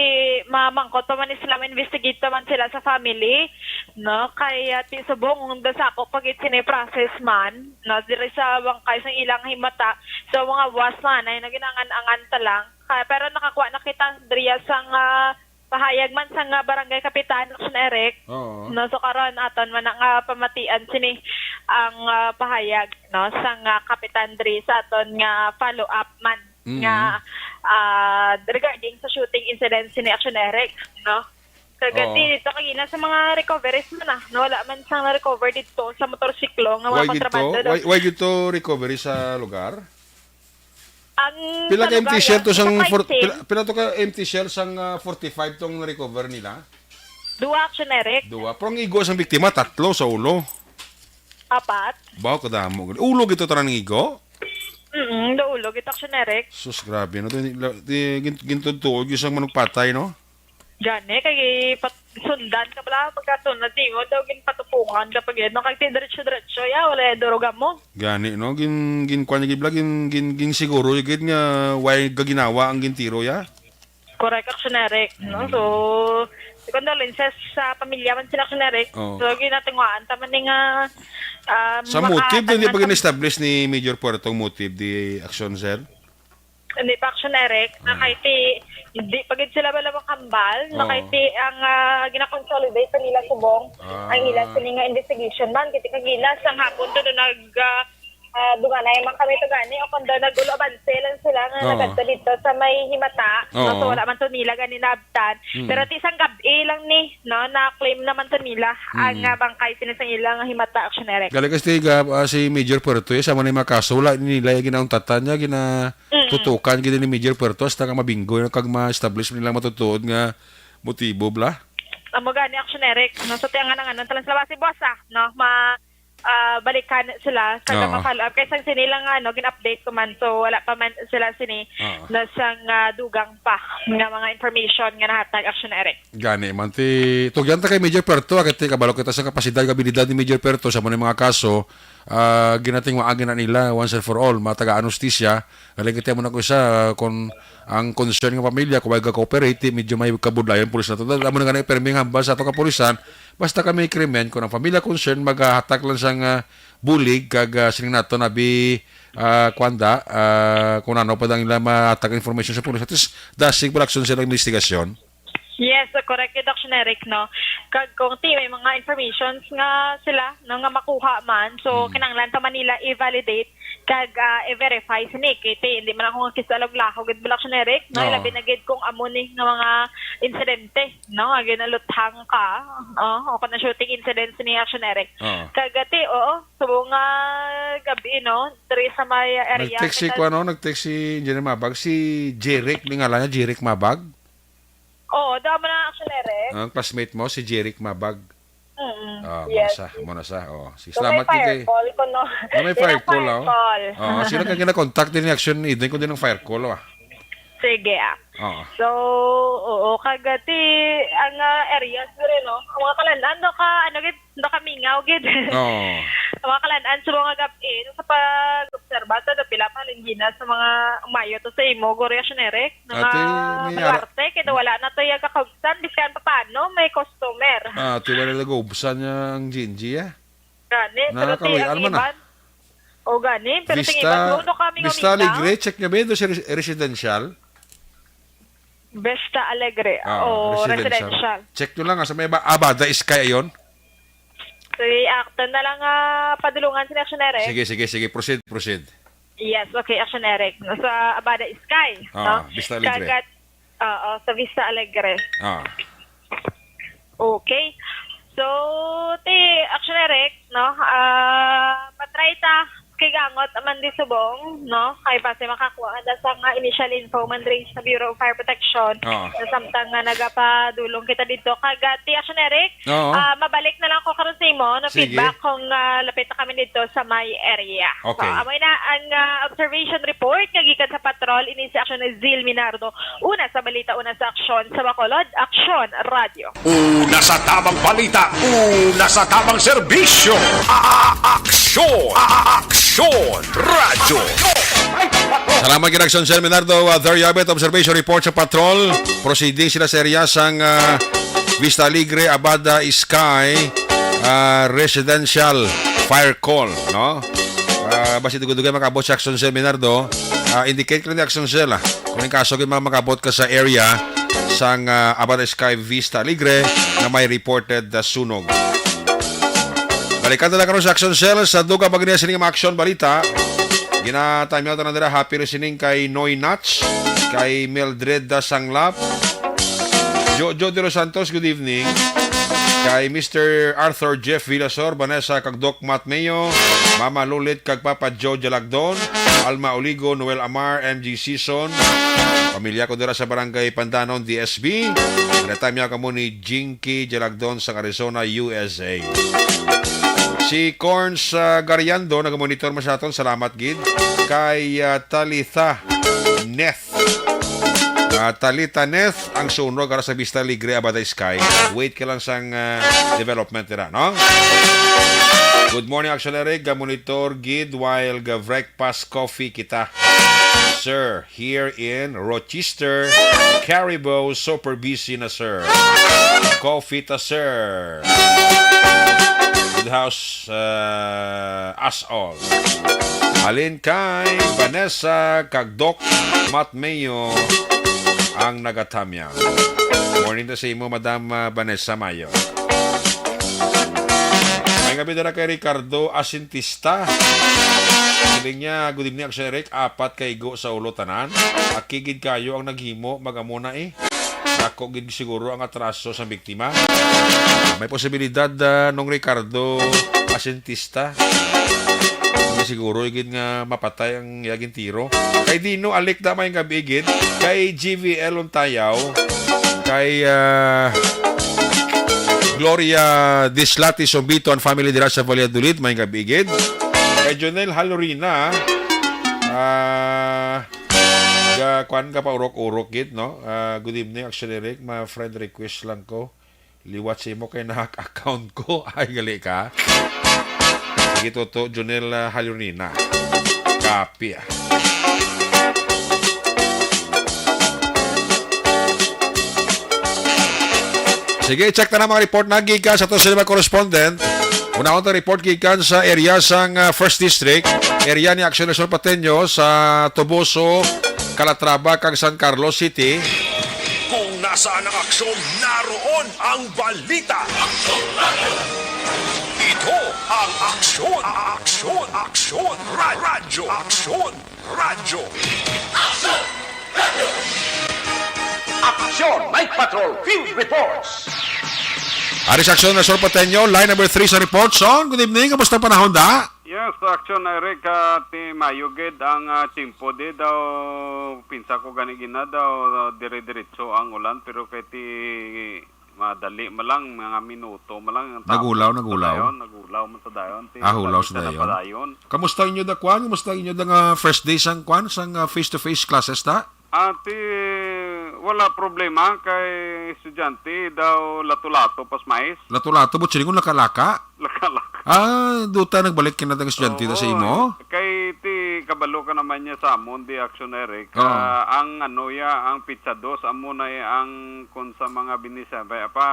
mamangkot pa man sila, ma-investigate pa man sila sa family, no, kay, ah, ti subong dasakop pa gyud sini process man, no, diri sa bangkay sang ilang himata, so mga was man ay naginangan-angan ta lang. Kay, pero nakakuha na kita diriya sang, ah, pahayag man sang, ah, barangay kapitan, Action Eric. Oo. No, so karon aton man nga pamatian sini ang, ah, pahayag, no, sang, ah, kapitan diri sa aton nga follow up man Mm. nga, ah, regarding sa shooting incident sini, Action Eric, no? Kag Oo. Dito kagina sa mga recoveries man, ah, no? Wala man sang na-recover dito sa motorsiklo nga mga Why gid to? kontrabando daw. Why, why gid to recovery sa lugar? Ang Pila sa ka lugar empty shell yan, to sa sang crime for-, scene. pila, pila to ka empty shell sang, ah, forty-five tong na-recover nila? Duwa, Action Eric. Duwa. Pero ang igo sang biktima, tatlo sa ulo. Apat. Baw, kadamo. Ulo gid to tanan ng igo? Mm, daw ulo gid, Action Eric. Sus, grabe, no? Di, di, gin-, gintudtuod yung isang manugpatay, no? Gani, kay pat-, sundan ka pala, pagkasunod, di mo daw ginpatupungan ka pag yun. No? Kay ti diretso-diretso, ya, wala yung durugan mo. Gani, no? Gin, gin, kwan, gid, gin, gin, gin, siguro, gid nga, way gaginawa ang gintiro, ya? Correct, Action Eric, no? Mm. So, condolences sa pamilya man sila, Action Eric. Oh. So, ginatunguhaan ta man ni nga, um, Sa motive, makahatag hindi man pa sa gin-establish ni Major Puerto ang motive di action, sir? Hindi pa, Action Eric, na Ah. kay ti, hindi pa gid sila bala makambal, na Oo. kay ti ang, ah, gina-consolidate pa nila subong, Ah. ang ila sini nga investigation man, kay ti kagina sang hapon to do nag, ah, ah, dunganay man kami to gani, o kung daw nag-ulo abanse lang sila nga Oo. nagadto dito sa may himata, no? Oo. So, wala man to nila gani naabtan. Mm. Pero ti isang gab-i lang ni, no, na-claim naman to nila ang, Mm. ah, bangkay sini sa ilang himata, Action Eric. Galing kasi ga-, ah, si Major Puerto, eh, sa mga mga kaso, wala nila yung ginauntatan niya, gina-, Mm. tutukan gid ni Major Puerto, hasta nga mabinggo yun, kag ma-establish nila matutuod nga motibo, bla? Amo gani, Action Eric, no? So, tiyangan ang ano, talang sa labas si boss, ah, no? Ma-, ah, balikan sila, kag Oo. ma-follow up. Kay sang sini lang, ano, gin-update ko man. So, wala pa man sila sini Oo. na sang, ah, dugang pa nga mga information nga nahatag, Action Eric. Gani man, ti, tugyan ta kay Major Puerto, ah, kay ti kabalo kita sa kapasidad, kag abilidad ni Major Puerto sa mga, mga kaso, ah, ginatingwaan gina nila once and for all, mga taga-anesthesia, galing kita mo na ko isa, ah, kung ang concern nga pamilya, kung may ga-cooperate, di medyo may kabudlayan pulis na to. Dahil amo na nga na permi nga hambal sa ato kapulisan, basta kami krimen, kung ang pamilya concern, maghahatag lang sang, ah, bulig, kag, ah, sining nato, nabi, ah, kwanda, ah, kung ano pa dang ila mahatag information sa pulis. At least, dasig pala aksyon sila investigasyon. Yes, correct, Doc Generic, no? Kag kung ti, may mga informations nga sila, no, nga makuha man, so, Mm. kinahanglan pa man nila i-validate kag, ah, i-verify sini. Kay ti, hindi man ako nga kisalog-lahog gid, Doc Generic, no? Oo. Labi na gid kung amo ni nga mga insidente, no? Nga ginaluthang ka, oh, o kung na-shooting incidents ni Action Eric. Oo. Kag ti, oo, subong nga gabi, no? Diri sa may area, Nag-text si kita- kuwan, no? Nag-text si Engineer Mabag, si Jeric, ni ngalan niya, Jeric Mabag? Oo, damo na, Action Eric. Ang classmate mo, si Jeric Mabag. Mm-mm. Ah, Yes. Muna sa, muna sa. Oh, si So, may salamat kay firecall ko, no? Ah, may Yan ang firecall, oh. firecall. Oh, sila kang gina-contact din ni Action, idin ko din ang firecall, ah. Sige, ah. Oo. So, oo, kagati, ang, ah, areas mo rin, no? Ang mga kalandan, no, ka, ano, gid, no, kamingaw, gid. Oo. Ang mga kalandan, sa mga gab-, eh, sa pag-obserba, sa pila pa, linggina, sa mga umayo to sa imo, Gloria Action Eric. Nga Ate, may ara- luwarte, kay daw wala na to yung kakabsan, bisan pa paano, may customer. Ah, ate, wala nag-uubsan niya ang G N G, ah. Gani, pero Nakakaluy, ti, ang alman, ah. iban, o gani, pero ti Vista, iban, doon kami Vista nga Alegre, check niya ba yun? Doon sa res-, residential? Vista Alegre, Ah, o residential. residential. Check nyo lang, ah, sa may ba-, Abada Sky, ayun. So, i-acton na lang, ah, padulungan sini, Action Eric. Sige, sige, sige. Proceed, proceed. Yes, okay, Action Eric. No, sa Abada Sky, Ah, no? Vista Alegre. Kagat, oo, sa Vista Alegre. Ah. Okay. So, ti, Action Eric, no? Ah, patry ta kay gangot man di subong, no? Kay basi makakuha da sa nga initial info man diri sa Bureau of Fire Protection. Oo. Sa samtang nga nagapadulong kita dito. Kag, ah, ti Action Eric, Oo. ah, mabalik na lang ko karon sa imo, no, Sige. feedback kung, ah, lapit na kami dito sa may area. Okay. So, amo na ang, ah, observation report nga gikan sa patrol, ini si Action Zil Minardo. Una sa balita, una sa aksyon sa Bacolod, Aksyon Radyo. Una sa tamang balita, una sa tamang serbisyo. A-, a-, aksyon, a-, a-, aksyon, radyo. Salamat kay Aksyon Sir Minardo. Uh, there you have it, observation report sa patrol. Proceeding sila sa area sang, uh, Vista Alegre, Abada Sky, uh, residential fire call, no? Uh, basi dugay-dugay makabot sa Aksyon Sir Minardo. Uh, indicate ko lang ni Aksyon Sir, ah. Kung yung kaso, yung mga makabot ka sa area sang, ah, Abada Sky Vista Alegre na may reported na sunog. Balikan na lang karon sa Action Cell sa dugang pagniya sining mga aksyon balita. Ginatamyaw tanan dira, happy listening kay Noy Natch, kay Mildred da Sanglap, Jojo de los Santos, good evening. Kay Mister Arthur Jeff Villasor, Vanessa kag Doc Matt Mayo, Mama Lulit kag Papa Joe Jalagdon, Alma Oligo, Noel Amar, M G Season, pamilya ko dira sa Barangay Pandanon, D S B. Natamya kamo ni Jinky Jalagdon sa Arizona, U S A. Si Corns, ah, Gariando nagamonitor man sa aton. Salamat gid. Kay, ah, Talitha Neth. Ah, Talitha Neth ang sunog ara sa Vista Alegre, Abada Sky. Wait ka lang sang, ah, development nila, no? Good morning, Action Eric. Gamonitor gid while ga breakfast coffee kita. Sir, here in Rochester, Caribou, super busy na, sir. Coffee ta, sir. Good house, uh, us all. Halin kay Vanessa kag Doc Matt Mayo ang nagatamyang. Morning ta sa imo, Madam, uh, Vanessa Mayo. May gabi dala kay Ricardo Asintista. Siling niya, "Good evening, Action Eric. Apat ka igo sa ulo tanan. Aki gid kayo ang naghimo, mag-amo na eh. Ako gid siguro ang atraso sa biktima." May posibilidad, ah, nung Ricardo Asintista. Hindi siguro gid nga mapatay ang iyang tiro. Kay Dino Alikda, may gabi gid. Kay G V L Untayaw. Kay, ah, Gloria Dislati Sombito and family dira sa Valladolid, may gabi gid. Kay Jonel Halorina, ah, ga, kwan ka pa urok-urok gid, no? Ah, good evening, Action Eric. Ma friend request lang ko. Liwat sa imo kay na-hack account ko. Ay, gali ka. Sige, Toto, Jonel, ah, Halorina. Kapi, ah. Sige, check na ang mga report na gikan sa aton sila correspondent. Unahon ta report gikan sa area sang, ah, First District, area ni Action National Pateño sa Toboso, Calatrava, kag San Carlos City. Kung nasaan ang aksyon, naroon ang balita. Ito ang Aksyon, Aksyon, Aksyon, Ra-, Radyo, Aksyon, Radyo. Aksyon Night Patrol Field Reports. Ari sa Aksyon National Pateño, line number three sa report. Son, good evening. Kamusta ang panahon, da? Yes, Action Eric, ah, ti mayo gid ang, ah, tiyempo di daw, pinsa ko gani gina daw, ah, dire-diretso ang ulan, pero kay ti madali man lang, mga minuto man lang ang tapos. Nagulaw, nagulaw. Sa dayon, nagulaw man sa dayon. Ti Ah, hulaw sa sa dayon. Padayon. Kamusta inyo da kwan? Kamusta inyo da nga first day sang kwan, sang, ah, face-to-face classes ta? Ati, wala problema kay estudyante daw lato-lato pas mais. Lato-lato, but silingon laka-laka? Laka-laka. Ah, duta nagbalik kinatang estudyante na sa Oo, imo? Kay ti kabalo ka naman niya sa amon di Action Eric. Oo. Ah, ang ano ya, ang pizza dos amo na eh, ang kun sa mga binisabay apa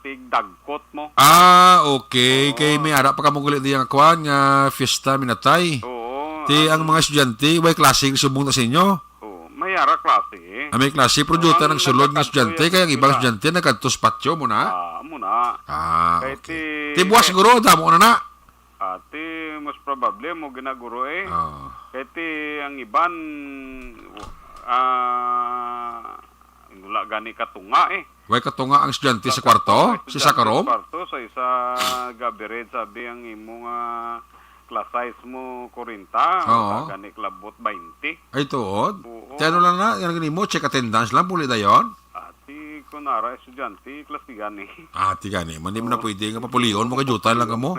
tigdagkot mo. Ah, okay. Oo. Kay may ara pa kamo gali di ang kwan nga fiesta minatay. Oo, Ti ang ang mga estudyante, way klase subong na sa inyo? Oh, may ara klase. Ah, may klase, pero Ang duta ng sulod nga nagkakadto estudyante, yan kaya ang sa ibang eskwela. Estudyante nagkadto sa patio mo na? Ah, amo na. Ah, Kay okay. ti Ti buwas siguro, damo na na. Ah, ti, most probably, mo ginaguro eh. Ah. Kay ti, ang iban, ah, wala gani katunga eh. Way katunga ang estudyante sa Sa kwarto? kwarto, Si estudyante sa Sakarom? kwarto, sa isa gabired, sabi ang imo nga class size mo, kwarenta, Oo. Wala gani kalabot, baynte. Ay, tuod? Oo. Ti ano lang na, yan ang mo, check attendance lang, puli dayon? Ah, ti, kunara, estudyante, klase gani. Ah, ti gani. Man, di mo na Ah. pwede nga papulion mo, kay jutay lang kamo.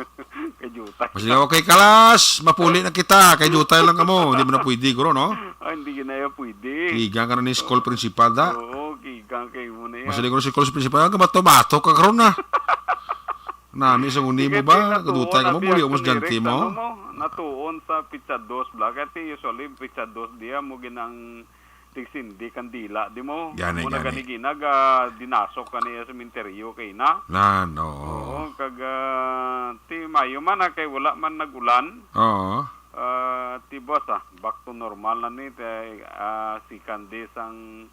Kay jutay. Mas ikaw, "Okay, kalas, mapuli na kita, kay jutay lang kamo." Di mo na pwede, guro, no? Ah, hindi na yan pwede. Kigang ka na ni school principal, da? Oo, kigang kay mo na yan. Mas ikaw si school principal, ang kamato-mato ka karon na. Nami sa uni mo Sige, ba? ti, natuon Kadutay ka na mo, ti, muli ang mo sa estudyante mo. ano mo, natuon sa pitsa dos, bla. Kaya ti, usually, pitsa dos diya mo ginang tigsindi kandila, di mo? Gani, Mo na gani. gani ginaga, dinasok ka niya sa sementeryo kay na. Nan, oo. Oo, kag, ah, ti mayo man, ah, kay wala man nag-ulan. Oo. Ah, ti buwas, ah, back to normal na ni, kay, ah, second day sang,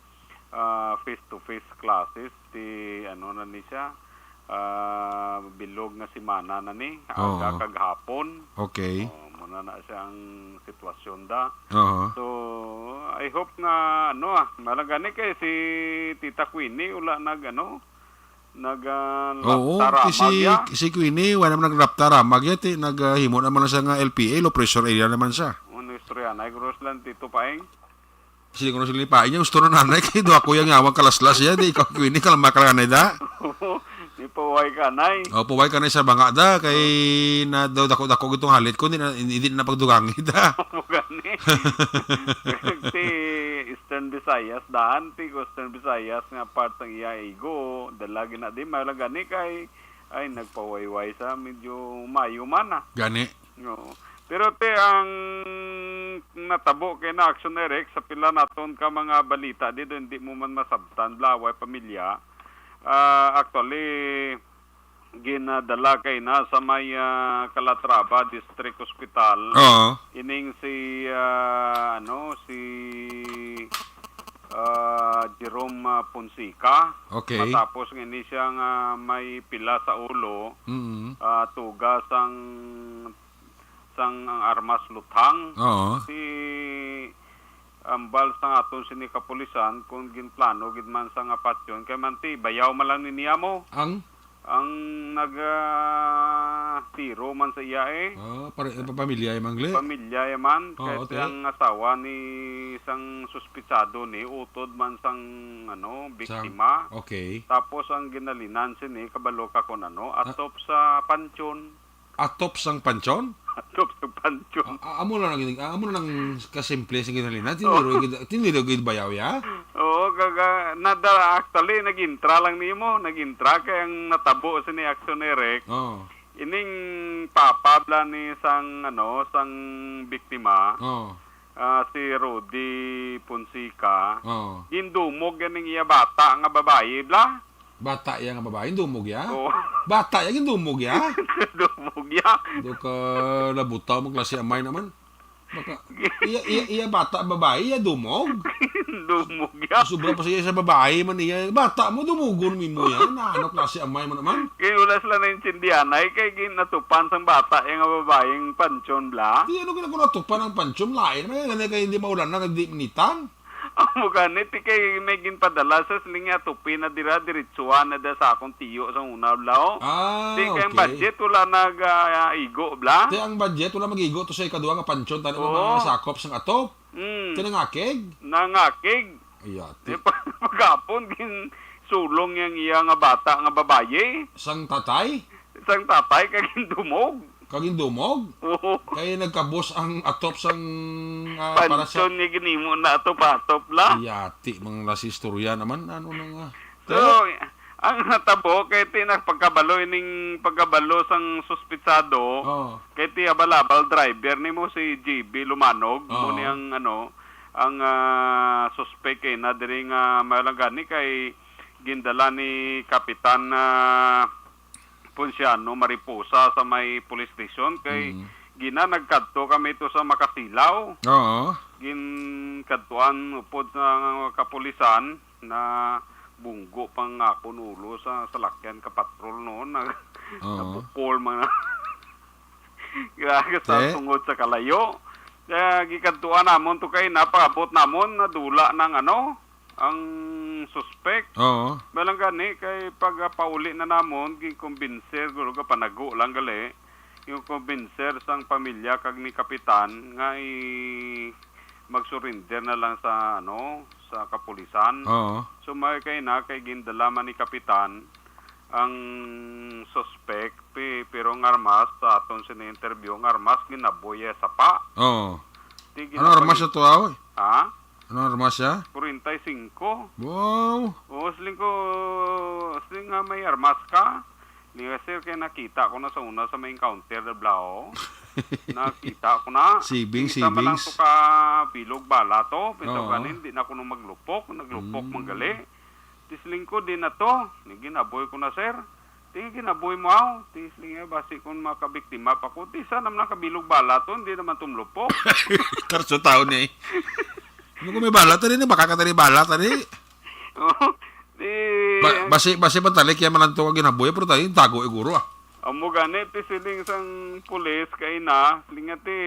ah, face-to-face classes, ti ano na ni siya, ah, bilog nga semana na ni, Oo. aga kag hapon. Okay. Oh, muna na siya ang sitwasyon da. Oo. So, I hope nga, ano, ah, malang gani kay si Tita Queenie, wala nag, ano, nag, ah, Oo, laptaramag si, ya. si Queenie, wala naman nagraptaramag ya, ti, nag, ah, himo naman siya nga L P A, low pressure area naman siya. Ano istorya na, Gross lang, Tito Paeng? Sige ko na sila ni Paeng niya, gusto na nanay, kay do ako yung ngawang kalaslas ya, di ikaw, Queenie, kalma ka lang, anay, da. Di pa way ka, nay. O, puway ka na sa banga, da, kay na daw dako-dako gitong halit ko, hindi na, hindi na pagdugangi, da. Mo gani. Si Eastern Visayas, daan, ti Eastern Visayas nga part sang iya igo, dala gina di, may lang gani kay, ay, nagpawayway sa medyo mayo man, ah. Gani. Oo. Pero, te, ang natabo kay na Action Eric, sa pila naton ka mga balita dito, hindi mo man masabtan, bla, way pamilya. Ah, actually, ginadala kay na sa may, ah, Calatrava District Hospital. Oo. Ining si, ah, ano, si, ah, Jerome, ah, Fonseca. Okay. Matapos nga ini siya nga may pila sa ulo, Mm. ah, tuga sang, sang ang armas luthang. Oo. Si ambal sang aton sini kapulisan kung ginplano gid man sa nga patyon kay man ti bayaw man lang ni niya mo. Ang? Ang nag, ah, tiro man sa iya eh. Ah, pare-, eh, pamilya man, gle? Pamilya man, Oo, kay te. ang asawa ni sang suspitsado ni utod man sang, ano, Sang, biktima. okay. Tapos ang ginalinan sini, kabalo ka kung ano, Ah. atop sa pansyon. Atop sang pansyon? Atop sa pansyon. Ah, ah, amo na lang, ah, amo na lang kasimple sa ginalinan. Tiniro Oo. gid, tiniro gid bayaw ya? Oo, kaga, nada, actually, nag-intra lang nimo, nag-intra kay ang natabo sini Action Eric. Oo. Ining papa bla ni sang, ano, sang biktima, Oo. ah, si Rudy Fonseca, Oo. gindumog ganing iya bata nga babayi, bla. Bata iya nga babayi, gindumog iya? Oo. Bata iya, gindumog iya? Dumog iya. Do ka labutaw, magklase amay naman. Baka, iya, iya, iya bata, babayi, iya dumog. Dumog iya. Sobra pa siya sa babayi man iya. Bata mo, dumugon mo iya. Na ano klase amay mo naman? Kay wala sila naintindihan, ay kay ginatupan sang bata iya nga babaying pansyon, bla. Di ano ginagawa natupan ang pansyon? Lain naman yan, kaya hindi maulan na, hindi minitan. Amo gani, ti kay may ginpadala sa siling nga tupi na dira, diretsuhan na da sa akong tiyo sa una, bla, oh. Ah, Ti kay ang okay. budget wala nag, ah, igo, bla. Ti ang budget wala mag-igo to sa ikaduha nga pansyon, tani Oo. mga sakop sang atop. Mm. Ti nangakig? Nangakig. Iya, ti- Di pa, pagkapon, ginsulong yang iya nga bata nga babayi. Sang tatay? Sang tatay, kag gindumog. Kag gindumog? Oo. Kay nagkabos ang atop sang, ah, para sa Pansyon nga ginimo na atop-atop la. Yati, mga lasi istorya naman. Ano na nga? So, Pero ang natabo, kay ti nagpagkabalo ining pagkabalo sang suspitsado, Oo. kay ti abal-abal driver nimo si J B Lumanog, mo Oo. ni ang, ano, ang, ah, suspek kay na diri nga may lang gani kay gindala ni Kapitan, ah, Ponciano Mariposa sa may police station kay Mm. gina nagkadto kami to sa Makasilaw. Oo. Ginkadtuan upod sa kapulisan na bunggo pang akon ulo sa salakyan ka patrol noon. Nag-, Oo. Napukol man na. Grabe sa Te? Tungod sa kalayo. Kaya gikadtuan namon to kay napag-abot namon, nadula ng ano, ang suspek. Oo. Malang gani kay pag, ah, pauli na namon, ginkumbinser, guro ka panago lang gali. Yung kumbinser sang pamilya kag ni Kapitan nga i-, mag-surrender na lang sa, ano, sa kapulisan. Oo. So, may kay na, kay gindala man ni Kapitan ang suspek, pi-, pero ang armas, sa aton sini interview, ang armas ginaboy sa sapa. Oo. Di Ano ginapang- armas na to, aw? Ha? Ano armas siya? Forty-five. Wow. O, siling ko, siling nga may armas ka. Ni nga, sir, kay nakita ko na sa una sa may encounter na blao. Nakita ko na. Sibing, Kita man lang sibings. To ka bilog bala to. Pinta Oo. Ganin, di na kuno maglupok. Naglupok Mm. man gali. Ti siling ko, di na to. Ni ginaboy ko na, sir. Ti ginaboy mo, aw. Ti siling niya, basi kung makabiktima pa ko. Ti sa naman ang kabilog bala to, hindi naman tumlupok. Karso tao ni. Ano kung may bala tadi, ni? Baka ka tadi bala tadi? Oo. Di, Ba-, basi, basi matalik yan man ang tuwa ginaboy, pero tayo, tago iguro, ah. Amo gani, ti siling sang pulis, kay na, siling nga ti,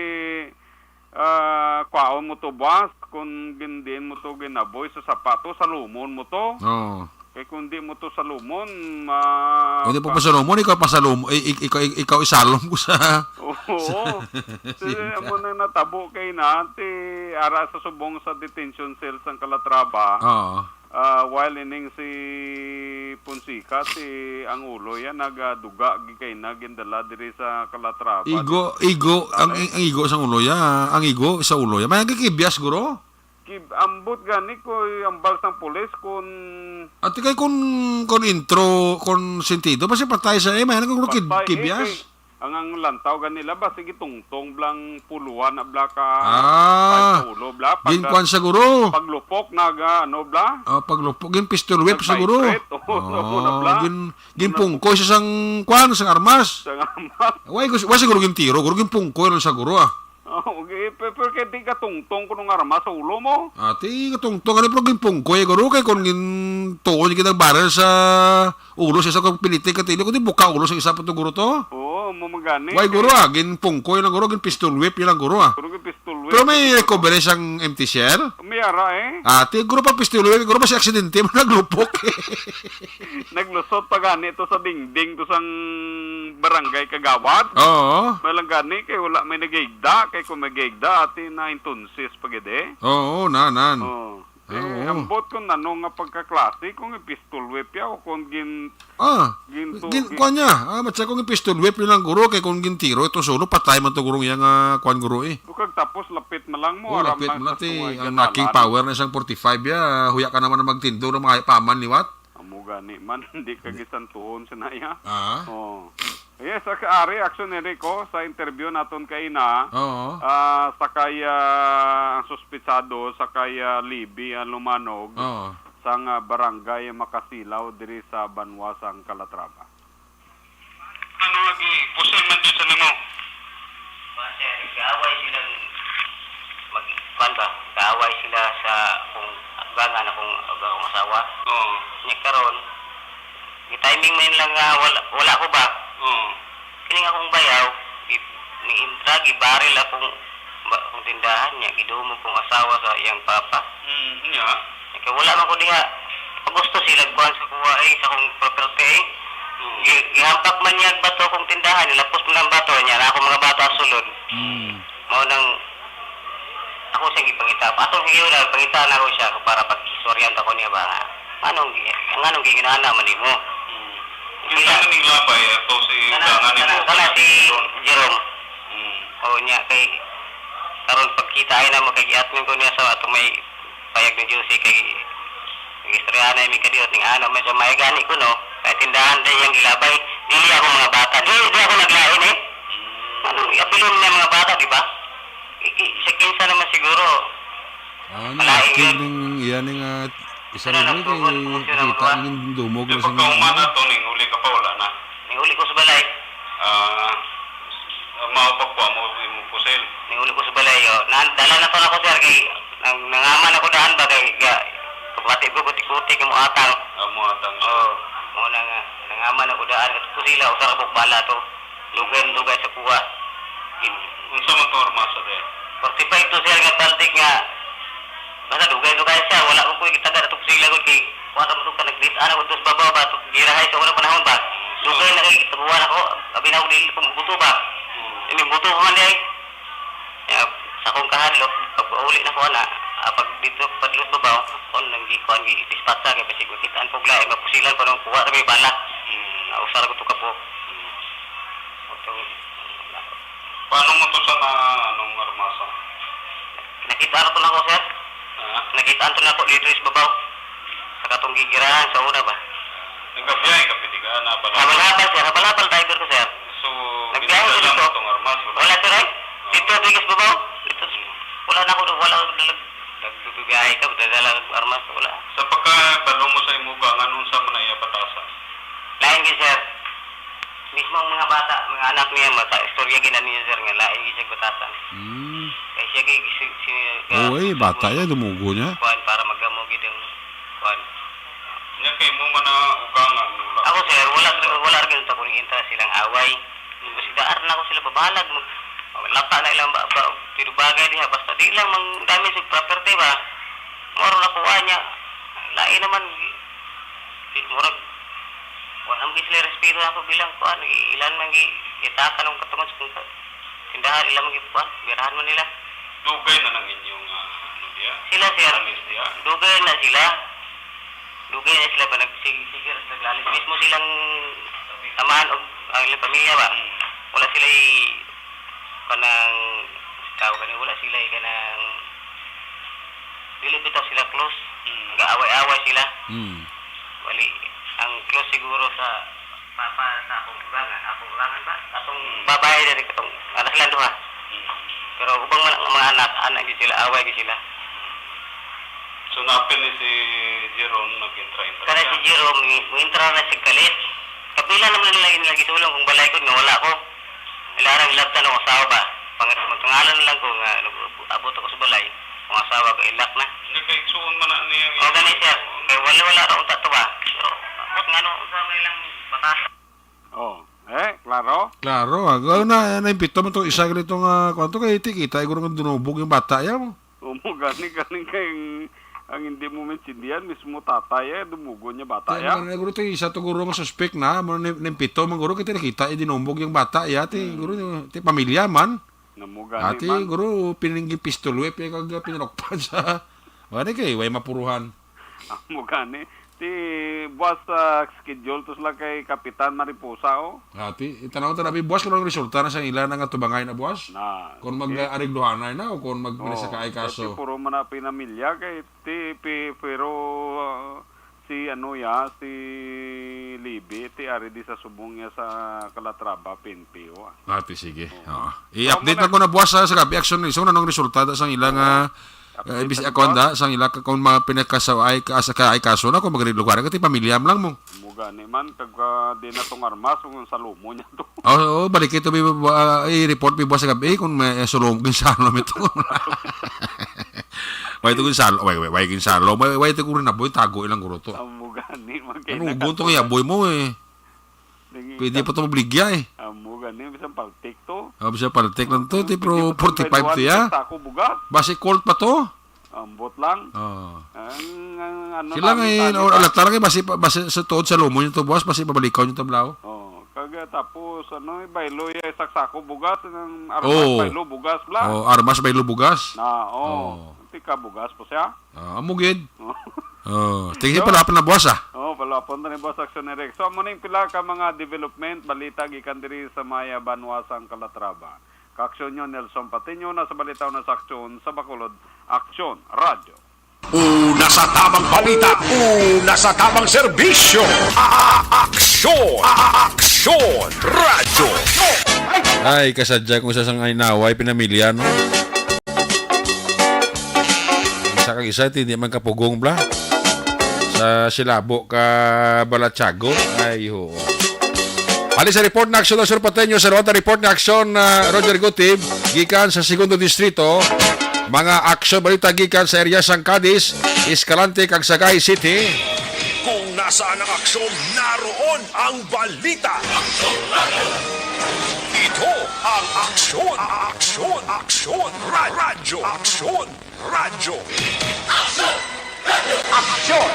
ah, kwaon mo to, boss, kung gindiin mo to ginaboy sa sapato, salumon mo to. Oo. Kay kung di mo to salumon, ma-, O, di pa pa- pasalumon, ikaw pasalum-, i-, i-, ikaw, ikaw isalom ko sa, Oo. sa Kasi amo na natabo kay na, ti, ara sa subong sa detention cell sang Calatrava. Oo. Ah, while ining si Fonseca, si ang ulo yan, nagaduga, gi-, kay na, gindala diri sa Calatrava. Igo, igo, ang, Pare? Ang igo sang ulo ya, ang igo sa ulo ya. May nagkikibyas, guro? Kib-, ambot gani ko, ambal sang pulis, kun Ati kay kun, kun intro, kun sentido, basi patay sa, eh, may nagkuro kid-, Patay, eh, kibyas. Kay ang, ang lantaw gani la, basi gitungtong blang puluhan na bla ka Ah, sa ulo, bla. Pag, ginkuan sa guro. Paglupok na ga, ano, bla? Ah, paglupok, gin pistol whip sa guro. Nag-vibrate, oo, Oh, ano na, bla? Gin, ginpungkoy sa sang, kuan, sang armas. Sang armas. Why, gus-, why siguro gintiro? Guro, ginpungkoy lang sa guro, ah. Oh, okay. Pe-, pero kay di ka tungtong kuno nga armas sa ulo mo. Ah, ti ka tungtong, ano, pero ginpungkoy, guro, kay kung gintuon kita baril sa ulo sa isa, kung pilitin ka, tili, kung di buka ulo sa isa pa to, guro, to. Oo, mo magani. Why, guro, ah? Ginpungkoy lang, guro, gin pistol whip, yun lang, guro, ah. Guro, gin pistol whip. Pero may recovery sang empty shell? May ara, eh. Ah, ti, guro, pag pistol whip, guro, basi aksidente, naglupok, eh. Naglusot pa gani to sa dingding to sang barangay kagawad. Oo. May lang gani kay wala may nagahigda, kay kung may gahigda, ati na entonces pa gid, eh. Oo, na, nan. Oo. Ah, Eh, oo. Ambot kung ano nga pagkaklase, kung pistol whip ya o kung gin-, Ah, gintu-, gin-, gin-, kuwan niya. Ah, matsa kung pistol whip yun lang, guro, kay kung gintiro, ito solo, patay man to, guro, iya nga, kuwan, guro, eh. O kag tapos lapit man lang mo, Oh, aram lapit lang man sa ti, tunga ang knocking ganalan. Power na isang forty-five ya, huya ka naman na magtindog na mga paman liwat. Amo gani man, hindi ka gisantuhon sa naya. Ah. Oh. Yes, sa ari, Action Enrico, sa interview naton kaina, Oo. Ah, sakay, ah, ang suspitsado, sakay, ah, Libby ang lumanog Oo. Sang, ah, barangay Makasilaw diri sa banwa sang Calatrava. Ano lagi, pusil man jud sa nimo? Kuwan, sir, gaaway silang mag-, kuwan ba? Gaaway sila sa akong gangan, akong, akong asawa. Oo. Nya karon, gi-timing man lang nga wala, wala ko ba? Oo. Kining akong bayaw, gi-, niintra, gibaril akong, ba, akong tindahan niya, gidumog kong asawa sa iyang papa. Mm, nya? Kay wala man ko diha. Gusto sila kuan sa kuha, eh, sa akong property, eh. Mm. Gi-, gihampak man niya bato akong tindahan, nilapos man ang bato niya, na ako mga bata sulod. Mm. Mao nang ako siya gipangita. Atong sige na, pangita na ko siya para pag-istoryahan ta ko niya ba nga, "Nganong gi-, nganong ginana man nimo?" Mm. Kinsa man ning labay ato si Kana, ugangan nimo? Kana, kana si Jerome. Mm. O niya, kay karon pagkita ay na mo kay giatmin ko niya sa ato may payag ni Josie kay istoryahan na mi kadiot ning ano, may sa may gani ko, no? Kay tindahan day yang gilabay. Dili ako mga bata. Di, di ako naglain, eh. Mm. Ano, apilon niya mga bata, di ba? Iki, sa kinsa naman siguro. Ah, ano, Malain active yun. Ning iya ning, ah, isa Ano na rin, eh, na, kay promotion na kita naman. Ning dumog Di na ba sa mga kauman na to, ning uli ka pa, wala na? Ning uli ko sa balay. Ah, mao pa po mo imong pusil. Ning uli ko sa balay, oh. Nan-, dala na to na ko, sir, kay nang, nangaman ako daan ba kay ga-, kapatid ko, kuti-kuti, kay mo atang. Ah, mo atang. Oh. Mao na nga, nangaman ako daan, katong pusila, usa ra buok bala to. Dugay, dugay sa kuha. Unsa man tong armasa, sir? Forty-five to, sir, nga paltik nga. Basta dugay, dugay siya. Wala ko ko'y gitaga na to pusila ko kay kuha ra mo to ka nagdit-an ako to sa babaw ba, to girahay sa unang panahon ba. Dugay na kay gitabuan ako, abi na ako dili ko mabuto ba. Hmm. Ini buto ko man, eh. Ya, sa akong kahadlok, pag uli na ko ana, ah, pag dito, pag luto ba, on nang gikuan, gi-dispatcha, kay basig makitaan ko, glay, mapusilan pa nung kuha na may bala. Hmm. Nausar ko to ka buok. Hmm. Ito, Paano mo to sa na, anong armasa? Nakita ko to na ko, sir. Ha? Nakita to na ko dito sa babaw. Sa katong gigirahan sa una ba? Nagkabiyahe ka, pwede ka, na pala. Habal-habal, sir. Habal-habal driver ko, sir. So, Nagbiyahe ko pinadala mo dito. Tong armas, wala? Wala, sir, eh. Oo. Dito, dito sa babaw. Dito, wala na ko, wala ko dalag. Nagbibiyahe ka, dadala ang armas, wala. Sa pagkabalo mo sa imo ba, nga nung sa man iya batasan? Lain gyud, sir. Mismo ang mga bata, mga anak niya, maka-istorya gina niya, sir, nga lain gyud siya batasan. Hmm. Kaya siya kay si, si, Oo, eh, bata yan, dumugo niya. Kuan, para magamo gid ang kuan. Nya kay mo man na ugangan, wala. Ako, sir, wala, wala ra gyud ako ni interest silang away. Kasi daar na ako sila babalag, mag-, lata na ilang ba, ba, pero bagay diha, basta di lang mang damage sa property ba. Moro na kuha niya. Lain naman, di, murag, wala naman sila respeto ako bilang kuan, i-, ilan man gi-, itaka nung katungod sa kung tindahan, ilan man gi-, kuan, birahan man nila. Dugay na nang inyong, ah, ano diya? Sila, sir. Alis diya? Dugay na sila. Dugay na sila ba nagsigisigi ra sila, lalis mismo silang amahan og ang ilang pamilya ba? Hmm. Wala sila i-, kanang tawag ani, wala sila i-, kanang dili bitaw sila close. Hmm. Nag-aaway-away sila. Hmm. Wali, ang close siguro sa papa sa akong ugangan, akong ugangan ba? Atong Hmm. babae diri katong, ano sila duha. Hmm. Pero ubang man ang mga anak, anak gyud sila, away gyud sila. So, napil ni si Jerome, nag-intra-intra Kana siya. Si Jerome, ni-, muintra na si Kalit. Kapila naman nila yung lagi sulong kung balay ko, nga wala ko. Ilarang ilabtan ang asawa ba? Pang-, pangalan lang ko nga, nag-, abot ako sa balay. Ang asawa ko, ilak na. Nagkaigsuon man na niya. O, gani, sir. Kay wala, wala ra unta to ba? Pero, abot nga, no, sa may lang batasan. Oh, eh, klaro? Klaro, ah. Gawin na, na yung pito mo to, isa ganito nga, kwanto kay ti, kita, iguro nga dunubog yung bata, yan mo. Omo gani, gani kay ang, ang hindi mo maintindihan, mismo tatay, eh, dumugo niya bata, Kaya ya. Naman, siguro, ti, isa to, guro, nga suspek na, mo ni, ni pito, man, guro, kita nakita, eh, dinumbog yung bata, ya, ti, Hmm. guro, ti, pamilya man. Namo gani Ati, man. Guro, piningging pistol whip, eh, kag pinanukpan sa, wala kay, way mapuruhan. Amo gani. Ti buwas sa schedule to sila kay Kapitan Mariposa, oh. Ati, itanaw ta na, bi, buwas kung anong resulta na sa ila na nga tubangay na buwas? Na, Kung mag-, eh. Arigluhanay na o kung mag-, Oh, sa kaay kaso? Kasi puro man na pinamilya kay ti, pi-, pero, ah, si ano ya, si Libby, ti ari di sa subong ya sa Calatrava, P N P O, ah. Ati, sige. Oo. Oo. I-update So, na ko na buwas sa, sa gabi, action ni. So, anong resulta da sang ila nga Oo. Eh, Update bis-, na ako, buwas. Anda, sang ila ka, kung mga pinakasaw ay ka, sa ka, ay kaso na, kung magari lugar, kati pamilya mo lang mo. Amo gani man, kag, ah, di na tong armas, kung sa lumo niya to. Oo, oo, balik ito, bi-, bi-, ah, i-report, bi-, buwas sa gabi, kung may, eh, sulong, ginsalo, may ito. May ito, ginsalo, way, way, way, ginsalo, way, way, ito, kung rin na, boy, tago ilang guro to. Amo gani, man, kay Ano, ugon to, nakakuha. Kaya, boy mo, eh. Nangita- Pwede pa to mabligya, eh. Amo gani, bisan paltik to. Ah, bisan paltik lang to, Oh, ti, pero pwede pa to forty-five to, bayluhan ya. Sa sako bugas. Basi cold pa to. Ambot lang. Oh. Ang, ang, ano Sila namin, ngayon, tayo or pa. Alata lang, eh, basi, basi sa tuod sa lumo yung to, boss, basi pabalikaw yung to, blaw. Oh, kaga tapos, ano, eh, baylo, eh, saksako bugas, ng armas, Oh. Baylo bugas, bla. Oh, armas, baylo bugas. Na, oh. Oh. Tika bugas po siya. Ah, amo gid. Oh. Oh, tingin So, pala pa na buwas, ah. Oh, pala pa na buwas, Action Eric. So, amo ning pila ka mga development, balita gikan diri sa Maya Banwa, sang Calatrava. Ka-action nyo, Nelson Patiño, na sa balita na sa aksyon sa Bacolod. Aksyon, Radyo. Una sa tamang balita, una sa tamang serbisyo. A-, a-, aksyon, a-, a-, aksyon, Radyo. Ay, kasadya kung sa sang inaway, pinamilya, no? Isa kag isa, ti, di man kapugong, bla. Sa Silabo ka Balatyago. Ay, ho. Ali sa report na aksyon ng Surpateño, sa Rota report na aksyon, ah, Roger Gutib, gikan sa Segundo Distrito. Mga aksyon balita gikan sa area sang Cadiz, Escalante, kag Sagay City. Kung Saan ang aksyon, naroon ang balita. Ito ang Aksyon, Aksyon, Aksyon, Ra- Radyo Aksyon, Radyo. Aksyon!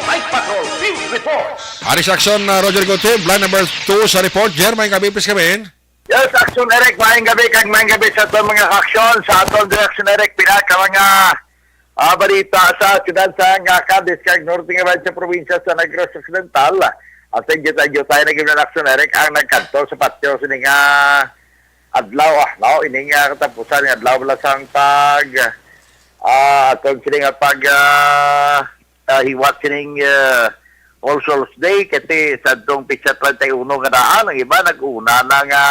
Night Patrol Field Reports! Ari sa Aksyon, uh, Roger Gutib, line number two sa report. Jer, may gabi, please kami. Yes, Aksyon Eric, maayong gabi kag maayong gabi sa aton mga aksyon, sa aton Aksyon Eric, pila ka mga, ah, balita sa siyudad sa nga Cadiz kag norte nga bahin sa probinsya sa Negros Occidental. At sa inyo tayo, tayo nag-iwan Aksyon Eric ang nagkanto sa patyo sa nga adlaw, ah, no? Ining, ah, katapusan nga adlaw wala sang pag, ah, atong sini nga pag, ah, ah, hiwat sining, ah, All Souls Day, kasi sa atong petsa treinta y uno nga daan, ang iba nag-una na nga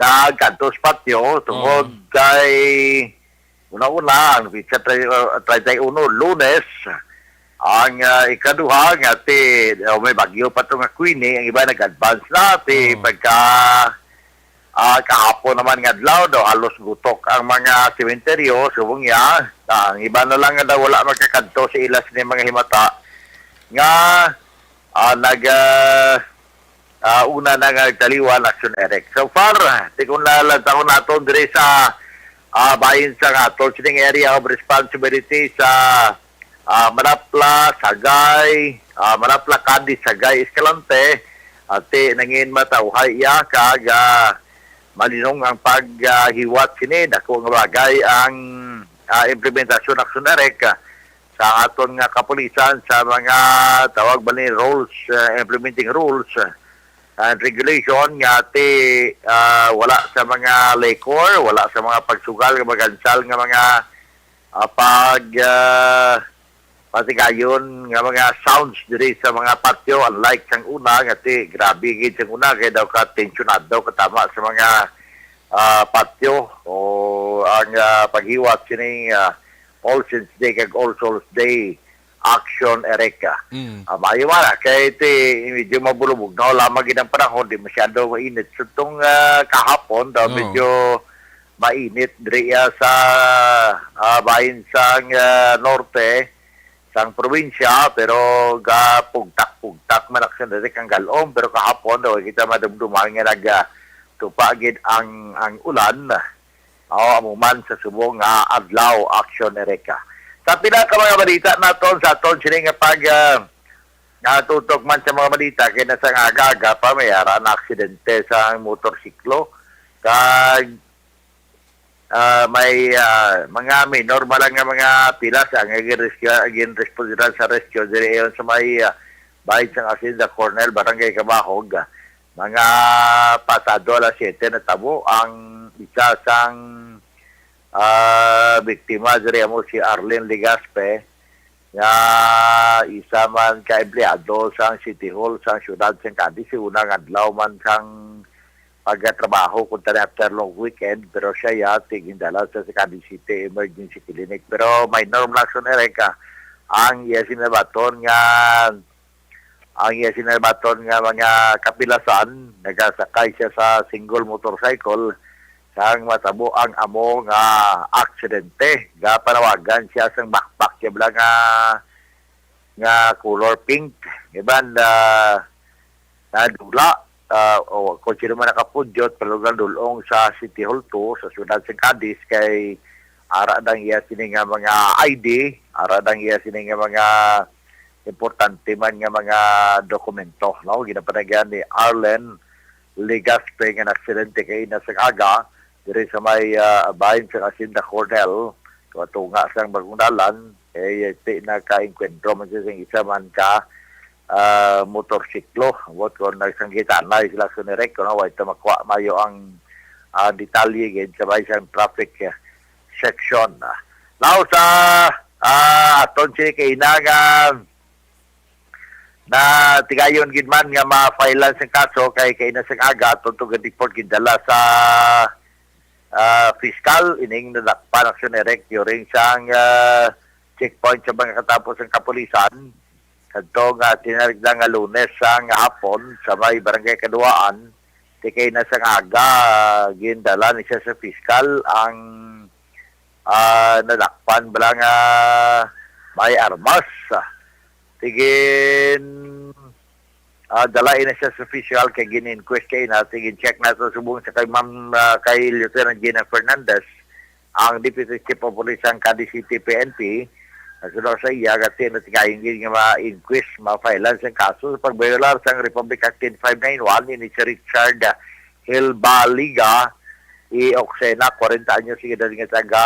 nagkanto sa patyo tungod Mm. kay una-una, ang petsa tre-, ah, treinta y uno, Lunes, ang, ah, ikaduha nga ti, oh, may bagyo pa to nga Queenie, ang iba nag-advance na, ti Mm. pagka, ah, kahapon naman nga adlaw daw, halos gutok ang mga sementeryo, subong niya. Ah, ang iba na lang nga daw wala magkakadto sa ilas ni mga himata nga, ah, nag, ah, ah, una na nga nagtaliwan, Aksyon Eric. So far, ti kung lalantawon naton diri sa, ah, bahin sa nga atong sining area of responsibility sa, ah, Manapla, Sagay, ah, Manapla, Cadiz, Sagay, Escalante, ati nangin matauhay iya kag, ah, malinong ang paghiwat sini. Dako nga bagay ang, ah, implementasyon, Aksyon Eric, ah, sa aton nga kapulisan sa mga tawag ba ni rules, ah, implementing rules, ah, and regulation nga ti, ah, wala sa mga liquor, wala sa mga pagsugal nga magansal nga mga, ah, pag, ah, patigayon nga mga sounds diri sa mga patyo, unlike sang una nga ti grabe gid sang una kay daw ka tensyonado ka tama sa mga, ah, patyo o ang, ah, paghiwat sining, ah, All Saints Day kag All Souls Day, Aksyon Eric. Mm. Ah, maayo man, ah, kay ti medyo mabulubog na lamang gid ang panahon, di masyado mainit. So, tong, ah, kahapon, daw Oo. medyo mainit diri, ah, sa, ah, bahin sang, ah, norte sang probinsya, pero gapugtak-pugtak man, Aksyon Eric, ang galom, pero kahapon daw kita madumduman nga nag, ah, tupa gid ang, ang ulan. O, amo man sa subong nga adlaw, Aksyon Eric. Sa pila ka mga balita naton sa aton sini nga pag, ah, natutok man sa mga balita, kay nasa nga aga-aga pa may ara na aksidente sa motorsiklo. Kag, ah, may, ah, mga minor man lang nga mga pilas ang ginrescue, ginrespondihan sa rescue diri ayon sa may, ah, bahin sang Hacienda Cornel, Barangay Cabahog. Mga pasado alas siyete natabo ang isa sang, ah, biktima diri amo si Arlene Legaspi, nga isa man ka empleyado sang City Hall sang siyudad sang Cadiz, si unang adlaw man sang pagtrabaho, kung tani after long weekend, pero siya ya, tigindala sa, sa Cadiz City Emergency Clinic. Pero minor lang, Aksyon Eric, ang iya sinabaton nga ang iya sinabaton nga mga kapilasan, nagasakay siya sa single motorcycle sang matabo ang amo nga aksidente. Gapanawagan siya sang backpack, siya bala nga, nga color pink. Iban, ah, nadula, ah, o kung sino man nakapudyot, palugdang dul-ong sa City Hall two, sa siyudad sa Cadiz, kay ara dang iya sini nga mga I D, ara dang iya sini nga mga importante man nga mga dokumento, no? Ginapanagyan ni Arlen Legaspi nga naaksidente kay ina sang aga diri sa may, ah, bahin sa Hacienda Cornell, tunga sang bagong dalan, eh, ti nakaengkwentro man siya sing isa man ka, ah, motorsiklo. Ambot kung nagsanggitanay sila sa Nirek, no? Way ta makuha mayo ang, ah, detalye gid sa may sang traffic, ah, section. Now, sa, ah, aton si kaina nga na tigayon gid man nga ma-file-an sang kaso kay kaina sang aga, aton to report gindala sa, ah, fiscal, ining nadakpan, Aksyon Eric, during sang, ah, checkpoint sa mga katapos sang kapulisan. Kadto nga tinarigda nga Lunes sang hapon sa may Barangay Kaduaan, ti kaina sang aga, gindala ni siya sa fiscal ang, ah, nadakpan bala nga may armas. Tigin Ah, dala ini sa official kay gin-inquest kay na, sige, check nato subong sa kay Ma'am, ah, kay Lieutenant Gina Fernandez, ang Deputy Chief of Police sang Cadiz City P N P. Ang suno sa iya, kasi natigayon gid nga ma-inquest, ma-filean sang kaso sa pagbayolar sang Republic Act ten five nine one, ini si Richard, ah, Hilbaliga y Oxena, kwarenta anyos, sige, nga taga,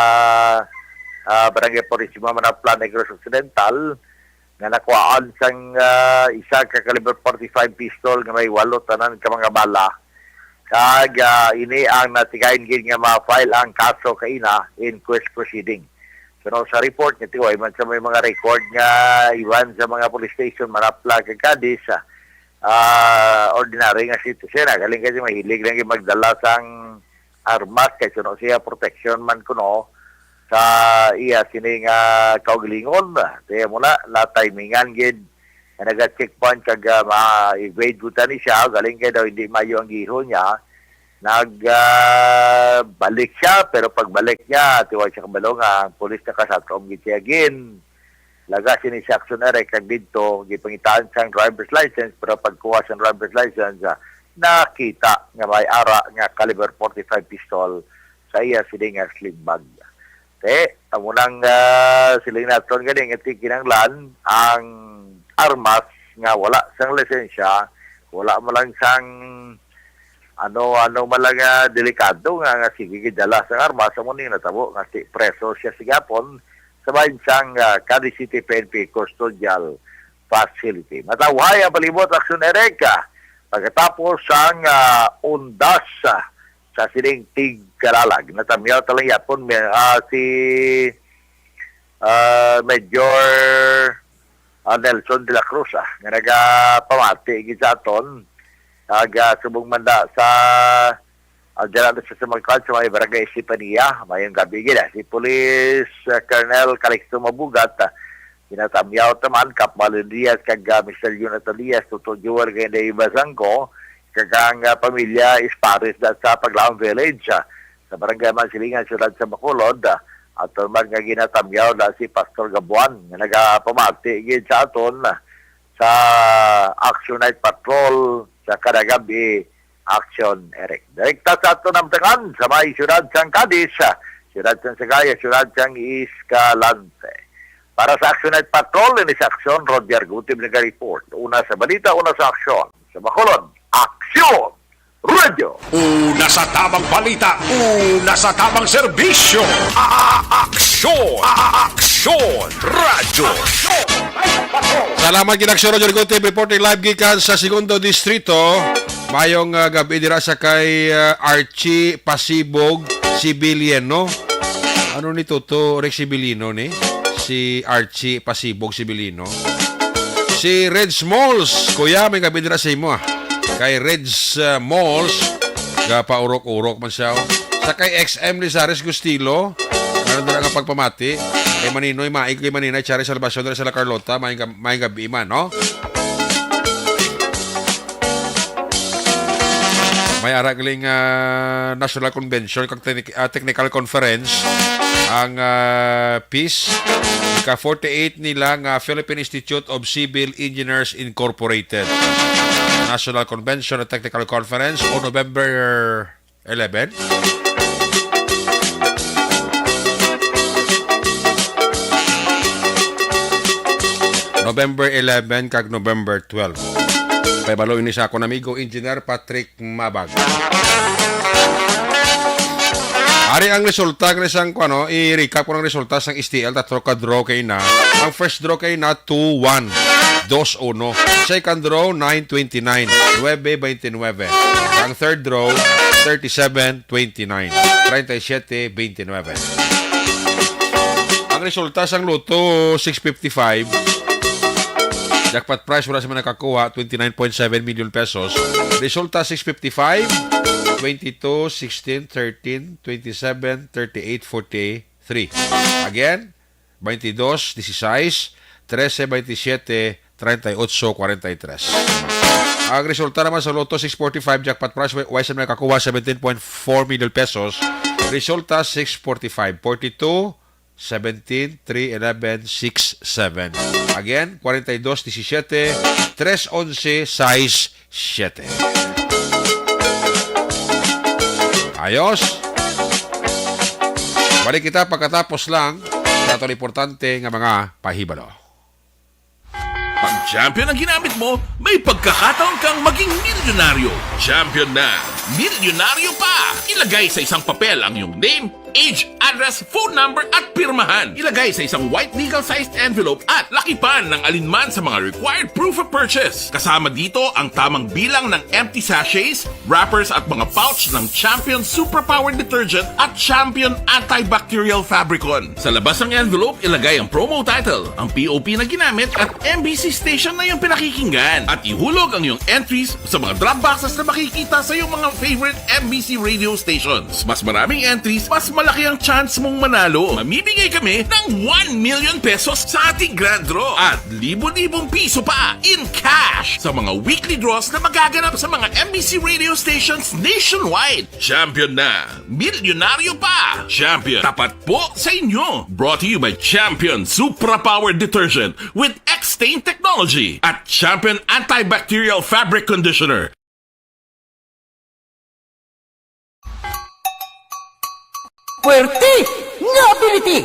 ah, Barangay Purisima, Manapla, Negros Occidental, nga nakuhaan sang, ah, isa ka caliber forty-five pistol nga may walo tanan ka mga bala. Kag, ah, ini ang natigayon gid nga ma-file ang kaso kaina, inquest proceeding. Suno sa report nga tiway man sa may mga record nga iban sa mga police station, Manapla kag Cadiz, ah, ah, ordinary nga citizen, ah, galing kasi mahilig lang yung magdala sang armas kay suno siya protection man kuno sa iya sini nga kaugalingon. Kaya mo na, na-timingan gid nga naga-checkpoint kag, ah, ma-evade gud tani siya, galing kay daw hindi mayo ang giho niya. Nag, ah, balik siya, pero pagbalik niya, tiwag siya kabalo nga ang pulis nakasatom gid siya gin. Laga sini si Action Eric kag didto gipangitaan sang driver's license, pero pagkuha sang driver's license, ah, nakita nga may ara nga caliber forty-five pistol sa iya sini nga sling bag. Te, amo nang, ah, siling naton gani nga ti kinahanglan ang armas nga wala sang lisensya, wala man lang sang ano, ano man lang nga delikado nga, nga sige gidala sang armas, amo ning natabo nga ti preso siya sa gihapon sa bahin sang, ah, Cadiz City P N P Custodial Facility. Matawhay ang palibot, Action Eric, ah, pagkatapos sang, ah, undas, ah, sa sining tigkalalag. Natamyaw ta lang yapon, mi-, ah, si, ah, Major, ah, Nelson de la Cruz, ah, nga nagapamati gid sa aton. Kag, ah, subong man da sa, ah, dyan nato sa sumagkal sa mga barangay Estefania, mayong gabi gid, ah. Si Police, ah, Colonel Calixto Mabugat, ah, ginatamyaw ta man, Kap Marlon Diaz, kag, ah, Mister Jonathan Diaz, Toto Joel, kag Inday Bazangco, kag ang, ah, pamilya Espares da sa Paglaon Village, ah, sa Barangay Mansilingan, Siyudad sa Bacolod, ah, aton man nga ginatamyaw na si Pastor Gabuan, nga nagapamati gid sa aton, ah, sa Action Night Patrol sa kada gab-i, Action Eric. Direkta sa aton namtangan sa may siyudad sang Cadiz, ah, siyudad sang Sagaya, siyudad sang Escalante. Para sa Action Night Patrol, ini sa Action, Roger Gutib naga-report. Una sa balita, una sa aksyon. Sa Bacolod, Aksyon! Radio. Una sa tabang balita, una sa tabang serbisyo. A-, a-, aksyon, a-, a-, aksyon, radyo. Salamat gid, Aksyon Roger Gutib, reporting live gikan sa Segundo Distrito. Mayong, ah, gabi dira sa kay, ah, Archie Pasibog Sibilino. Ano ni Toto Rex Sibilino ni? Si Archie Pasibog Sibilino. Si Reds Malls, kuya, may gabi dira sa imo, ah. Kay Reds, ah, Malls, gapaurok-urok man siya, oh. Sa kay X M Lizares Gustilo, ano dira nga pagpamati? Kay Maninoy Maig, kay Maninay Charis Salvacion, dira sa La Carlota, may gab-, may gabi man, no? May ara galing, ah, National Convention kag technic-, ah, Technical Conference ang, ah, PIS. Ika forty-eight nila nga Philippine Institute of Civil Engineers Incorporated. National Convention and Technical Conference o November eleven. November eleven kag November twelve. Pahibalo ini sa akon amigo, Engineer Patrick Mabag. Ari ang resulta, kani sang, kuwan, no, i-recap ko ang resulta sang S T L, tatlo ka draw kay na. Ang first draw kay na two one, dos uno. Second draw, nine twenty-nine, nuebe veintinuebe. Ang third draw, thirty-seven twenty-nine, treinta y siete veintinuebe. Ang resulta sang Lotto six fifty-five, jackpot prize, wala sa mga nakakuha, twenty-nine point seven million pesos. Resulta six fifty-five, twenty-two, sixteen, thirteen, twenty-seven, thirty-eight, forty-three. Again, twenty-dos, dieciséis, trece, veintisiete, treinta y ocho, cuarenta y tres. Ang resulta naman sa Lotto six forty-five jackpot prize, wa-, wala sa mga nakakuha, seventeen point four million pesos. Resulta six forty-five, forty-two, seventeen, three eleven, six seven. Again, forty-two seventeen, three eleven, six seven. Ayos. Balik kita pagkatapos lang sa aton importante nga mga pahibalo. Pag Champion ang ginamit mo, may pagkakataon kang maging milyonaryo. Champion na, milyonaryo pa! Ilagay sa isang papel ang iyong name, age, address, phone number, at pirmahan. Ilagay sa isang white legal-sized envelope at lakipan ng alinman sa mga required proof of purchase. Kasama dito ang tamang bilang ng empty sachets, wrappers, at mga pouch ng Champion Superpower Detergent at Champion Antibacterial Fabricon. Sa labas ng envelope, ilagay ang promo title, ang P O P na ginamit, at M B C station na iyong pinakikinggan. At ihulog ang iyong entries sa mga drop boxes na makikita sa iyong mga favorite M B C radio stations. Mas maraming entries, mas malaki ang chance mong manalo. Mamimigay kami ng one million pesos sa ating grand draw at libo-libong piso pa in cash sa mga weekly draws na magaganap sa mga M B C radio stations nationwide. Champion na! Milyonaryo pa! Champion, tapat po sa inyo! Brought to you by Champion Supra Power Detergent with X-Stain Technology at Champion Antibacterial Fabric Conditioner. Puwerte nga ability!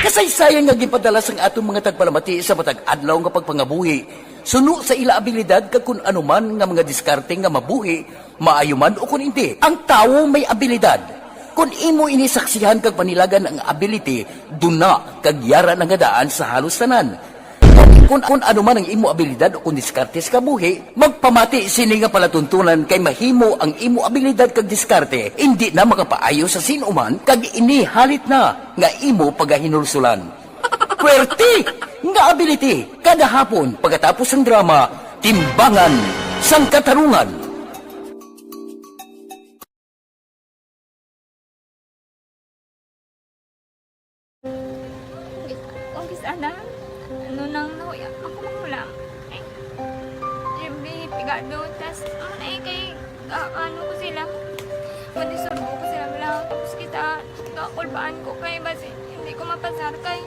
Kasaysayan nga ginpadala sang aton mga tagpalamati sa matag adlaw nga pagpangabuhi, suno sa ila abilidad kag kun ano man nga mga diskarte nga mabuhi, maayo man ukon indi. Ang tawo may abilidad. Kon imo ini saksihan kag panilagan ang ability, duna kag yara na nga daan sa halos tanan. Kon, kon ano man ang imo abilidad o kon diskarte sa kabuhi, magpamati sini nga palatuntunan kay mahimo ang imo abilidad kag diskarte indi na makapaayo sa sin-o man kag ini halit na nga imo pagahinulsulan. Puwerte nga ability kada hapon pagkatapos sang drama, Timbangan sang Katarungan. Kung kis-, kung kis-, ana, ano nang nahuya, ako man wala. Ay, Jimmy, pigado, tas, ano na eh, kay, ah, ano ko sila, madisurbo ko sila, wala. Tapos kita, kakulbaan ko kay, basi, hindi ko mapasar kay.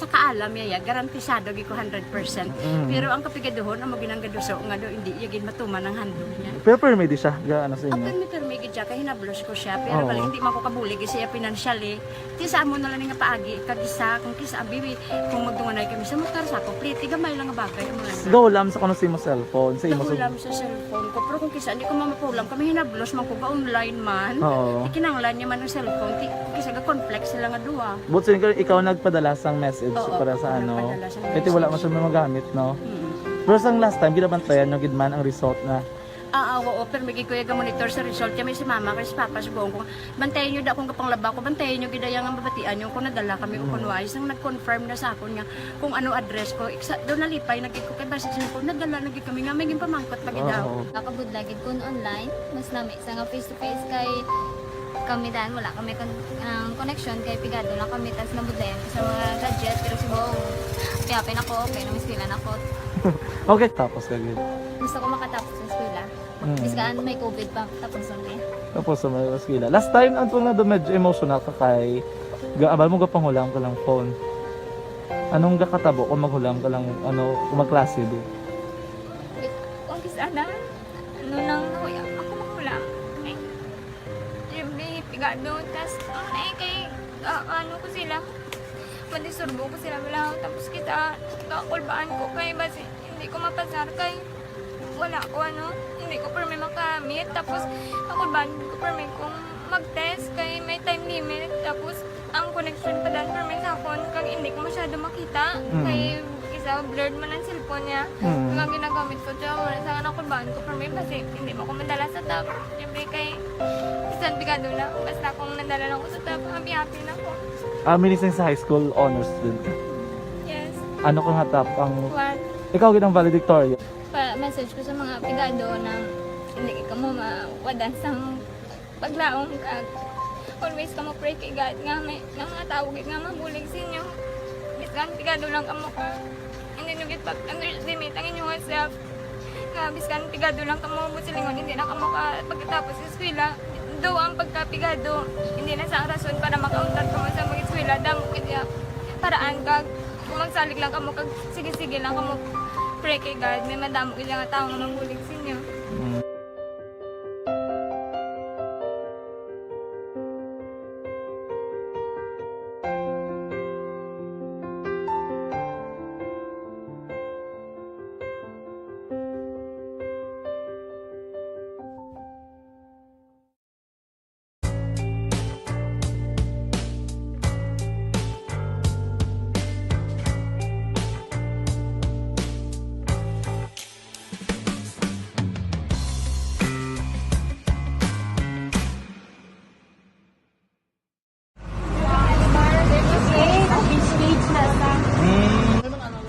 Sa kaalam niya, ya, garantisado gid ko hundred percent. Mm. Pero ang kapigaduhon, amo ginang gaduso nga do, hindi iya gid matuman ang handog niya. Pero permi di siya, ga, ano sa inyo? Permi, permi gid siya, kay hinablos ko siya. Pero Oo. Bali, hindi man ko kabulig siya financially. Ti sa amo na lang nga paagi, kag isa, kung kisa, abi, kung magdunganay kami sa motor, sa ako, pliti, gamay lang nga bagay, amo lang. Gahulam sa kuno sa imo cellphone, sa imo Gahulam sa cellphone ko, pero kung kisa, hindi ko mamapulam, kami hinablos man ko, ga-online man. Oo. Ikinanglan niya man ang cellphone, ti, kisa ga-conflict sila nga duha. But so, ikaw, ikaw nagpadala sang message Oo, para sa ako ano? Nagpadala sang Kaya ti wala man message. Siya may magamit, no? Mm. Pero sang last time, ginabantayan nyo gid man ang result na Ah, ah, oo, pero may gid ko iya ga-monitor sa result. Kaya may si mama, kay si papa, sugoon ko, "Bantayan nyo da akong gapanglaba ko, bantayan nyo gid iya nga mabatian nyo kung nadala kami o Mm. kung wala." Isang nag-confirm na sa akon nga kung ano address ko. Iksa, daw nalipay na gid ko kay basi sa ko, nadala na gid kami nga may ginpamangkot pa gid Oo, daw. Oo. Nakabudla gid kun online, mas nami sa nga face to face kay kami dan wala kami kon-, ang connection kay pigado lang kami tas nabudlayan ko sa mga gadget pero si Bong, "Kaya pa nako, okay na mas pila nako." Okay, tapos ka gid. Gusto ko makatapos sa eskwela. Mm. Biskan may covid pa, tapos lang eh. Tapos sa may eskwela. Last time, ang tunga do medyo emotional ka kay ga-, abal mo gapanghulam ka lang phone. Anong gakatabo kung maghulam ka lang, ano, kung magklase di? Kung kis-, ana, ano nang nahuya, ako maghulam. Ay, siyempre, pigado. Tas, ang na kay, ah, ano ko sila, madisturbo ko sila, wala. Tapos kita, kakulbaan ko kay basi, hindi ko mapasar kay wala ko, ano, hindi ko permi makamit. Tapos, kakulbaan ko permi kung mag-test kay may time limit. Tapos, ang connection pa dan permi sa akon, kag hindi ko masyado makita. Mm. Kay isa, blurred man ang cellphone niya. Mm. Kag ginagamit ko siya, wala sa kakulbaan ko permi, basi hindi mo ko madala sa top. Siyempre kay, bisan pigado na, basta kung nadala lang ko sa top, happy-happy na ko. Ah, meaning sa high school honors student ka? Yes. Ano ka nga top ang One. Ikaw gid ang valedictorian? Pa-message ko sa mga pigado na hindi kamo mawadan sang paglaom, kag always kamo pray kay God nga may, nga mga tawo gid nga mabulig sa inyo. Bisan pigado lang kamo ka, hindi nyo gid pag-underestimate ang inyong self. Nga bisan pigado lang kamo, buot silingon, hindi na kamo ka pagkatapos sa eskwela. Though ang pagkapigado, hindi na sa rason para makauntat kamo sa mag-eskwela. Damo gid iya paraan, kag kung magsalig lang kamo, kag sige-sige lang kamo, pray kay God, may madamo gid nga tawo nga mabulig sa inyo. Mm.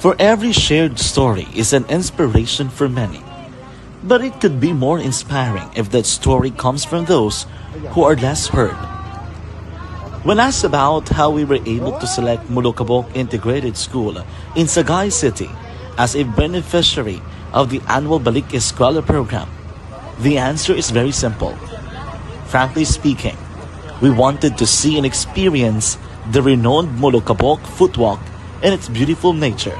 For every shared story is an inspiration for many. But it could be more inspiring if that story comes from those who are less heard. When asked about how we were able to select Molokabok Integrated School in Sagay City as a beneficiary of the annual Balik Eskwela program, the answer is very simple. Frankly speaking, we wanted to see and experience the renowned Molokabok Footwalk and its beautiful nature.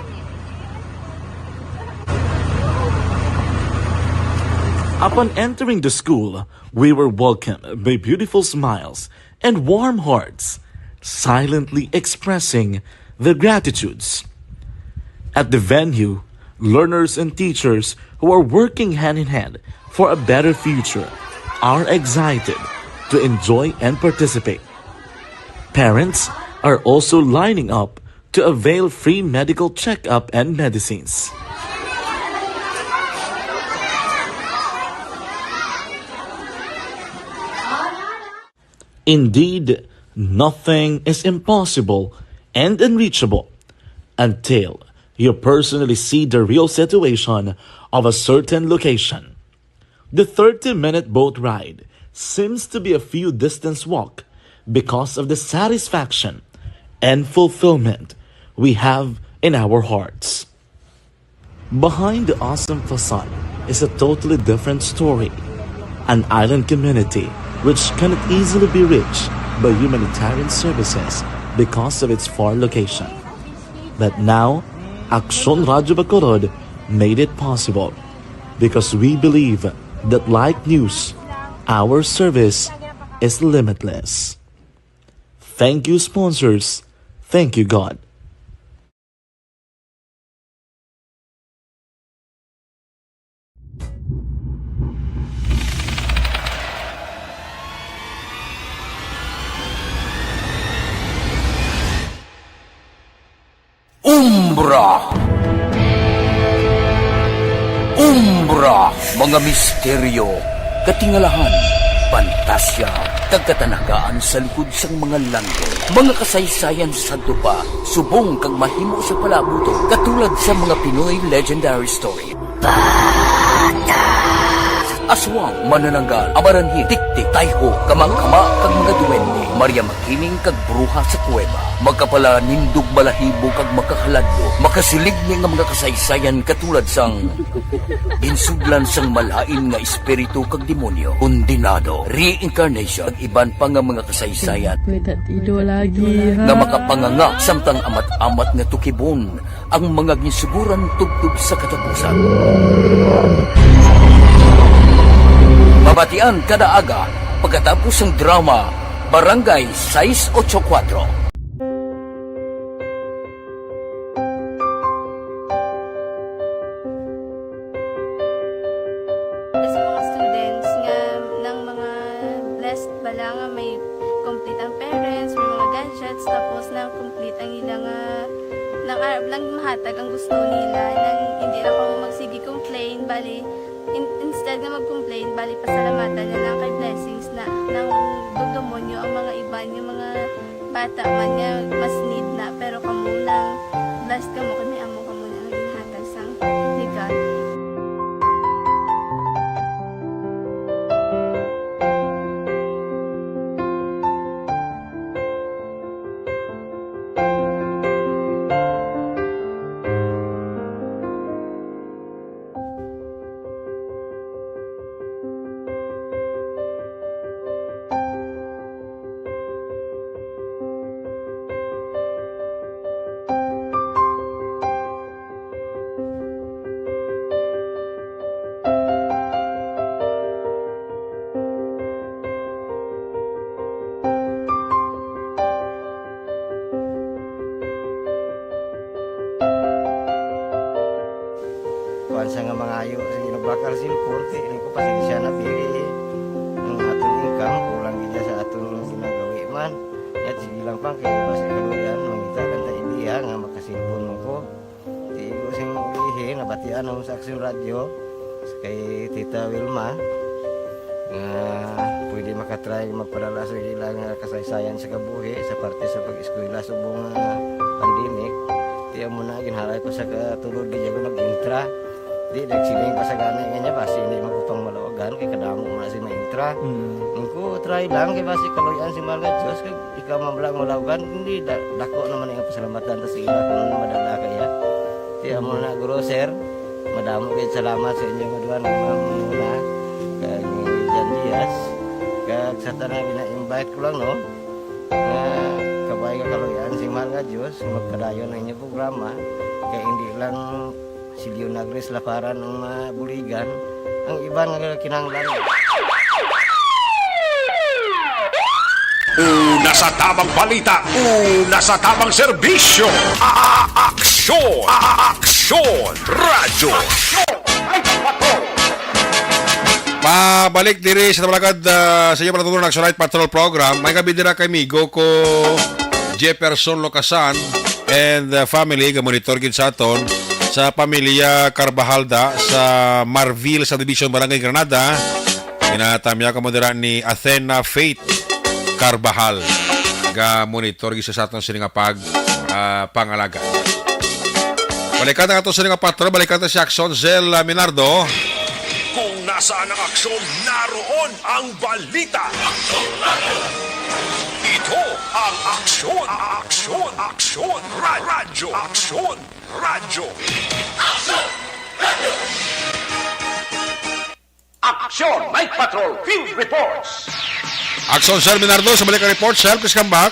Upon entering the school, we were welcomed by beautiful smiles and warm hearts, silently expressing their gratitudes. At the venue, learners and teachers who are working hand in hand for a better future are excited to enjoy and participate. Parents are also lining up to avail free medical checkup and medicines. Indeed, nothing is impossible and unreachable until you personally see the real situation of a certain location. The thirty-minute boat ride seems to be a few distance walk because of the satisfaction and fulfillment we have in our hearts. Behind the awesome facade is a totally different story. An island community which cannot easily be reached by humanitarian services because of its far location. But now, Aksyon Radyo Bacolod made it possible because we believe that, like news, our service is limitless. Thank you, sponsors. Thank you, God. Umbra. Umbra, mga misteryo, katingalahan, pantasya, kag katanagaan sa likod sang mga langit. Mga kasaysayan sa sadto pa, subong kag mahimo sa palaabuton, katulad sa mga Pinoy legendary story. Bata. Aswang, manananggal, amaranhit, tiktik, tayho, kamangkama, kag mga duwende, Maria Makiling kag bruha sa kuweba, makapalanindog balahibo kag makakaladlok, makasiligni nga mga kasaysayan katulad sang ginsudlan sang malain nga espiritu kag demonyo, kondenado, reincarnation, kag iban pa nga mga kasaysayan May tatido lagi, ha? Nga makapanganga samtang amat-amat nga tukibon ang mga ginsuguran tubtob sa katapusan. Mabatian kada aga pagkatapos sang drama Barangay Sais Ocho Kuatro. Sa mga students nga nang mga blessed bala nga may complete ang parents, may mga gadgets, tapos na complete ang ila nga nang arab lang mahatag ang gusto nila, nang hindi na kamo magsige complain, bali, in-, instead nga mag-complain, bali, pasalamatan na lang kay blessings na nang dugdumon nyo ang mga iban nga mga bata man nga mas need na, pero kamo nang blessed kamo kay may amo kamo na ang ginhatag sang legal. Kuwan sa nga mangayo, sige, nagbakal sa cellphone, kay ini ko pasensya na, diri ang aton income, kulang gid sa aton ginagawi man. Yat, sige lang, pang, kay basi kaluyan, mangita lang ta idea nga makasilpon mo ko. Di ko sing ihi, nabatian ako sa Aksyon Radyo, kay Tita Wilma, nga pwede makatry magpadala sa ilang, ah, kasaysayan sa kabuhi sa parte sa pag-eskwela subong nga pandemic. Di amo na, ginhalay ko sa katulod, di ako nag-intra. Di, nagsiling pa sa gani nga niya, basi hindi man ko pang malawagan, kay kadamo man si maintra. Mm. Nung ko, try lang, kay basi kaluyan si Mahal nga Diyos, kay ikaw man lang malawagan, hindi, da-, dako naman ang pasalamatan ta sa ila kung ano madala kaya. Di amo na, guro, sir, madamo kayo salamat sa inyo nga duha nga mga muna, kag ni Jan Diaz, kag sa tanan, gina-invite ko lang, no? Nga kabay nga kaluyan si Mahal nga Diyos, magpadayon ang inyong programa, kay hindi lang si Leonagris Laparan ang mabuligan, ang iban nga kinahanglan. Una sa tamang balita, una sa tamang serbisyo. A-, a-, aksyon, a-, a-, aksyon, radyo. Aksyon, ay, patrol. Pabalik diri sa Tabalagad, ah, sa inyo pala, Action Night Patrol Program. May gabi dira kay migo ko, Jefferson Locasan and, ah, family, ga-monitor gid sa aton sa pamilya Carvajal da sa Marvil Subdivision, Barangay Granada. Ginatamya kamo dira ni Athena Faith Carvajal, ga-monitor gid sa aton sini nga pag, ah, pangalaga. Balikan ang ato sini nga patrol, balikan ta si Aksyon Zel, ah, Minardo. Kung nasaan ang aksyon, naroon ang balita. Ito ang Aksyon, Aksyon, Aksyon, Ra-, Radyo, Aksyon, Radyo. Aksyon Night Patrol Field Reports. Aksyon, Sir Minardo, sa balik ang report, sir, please come back.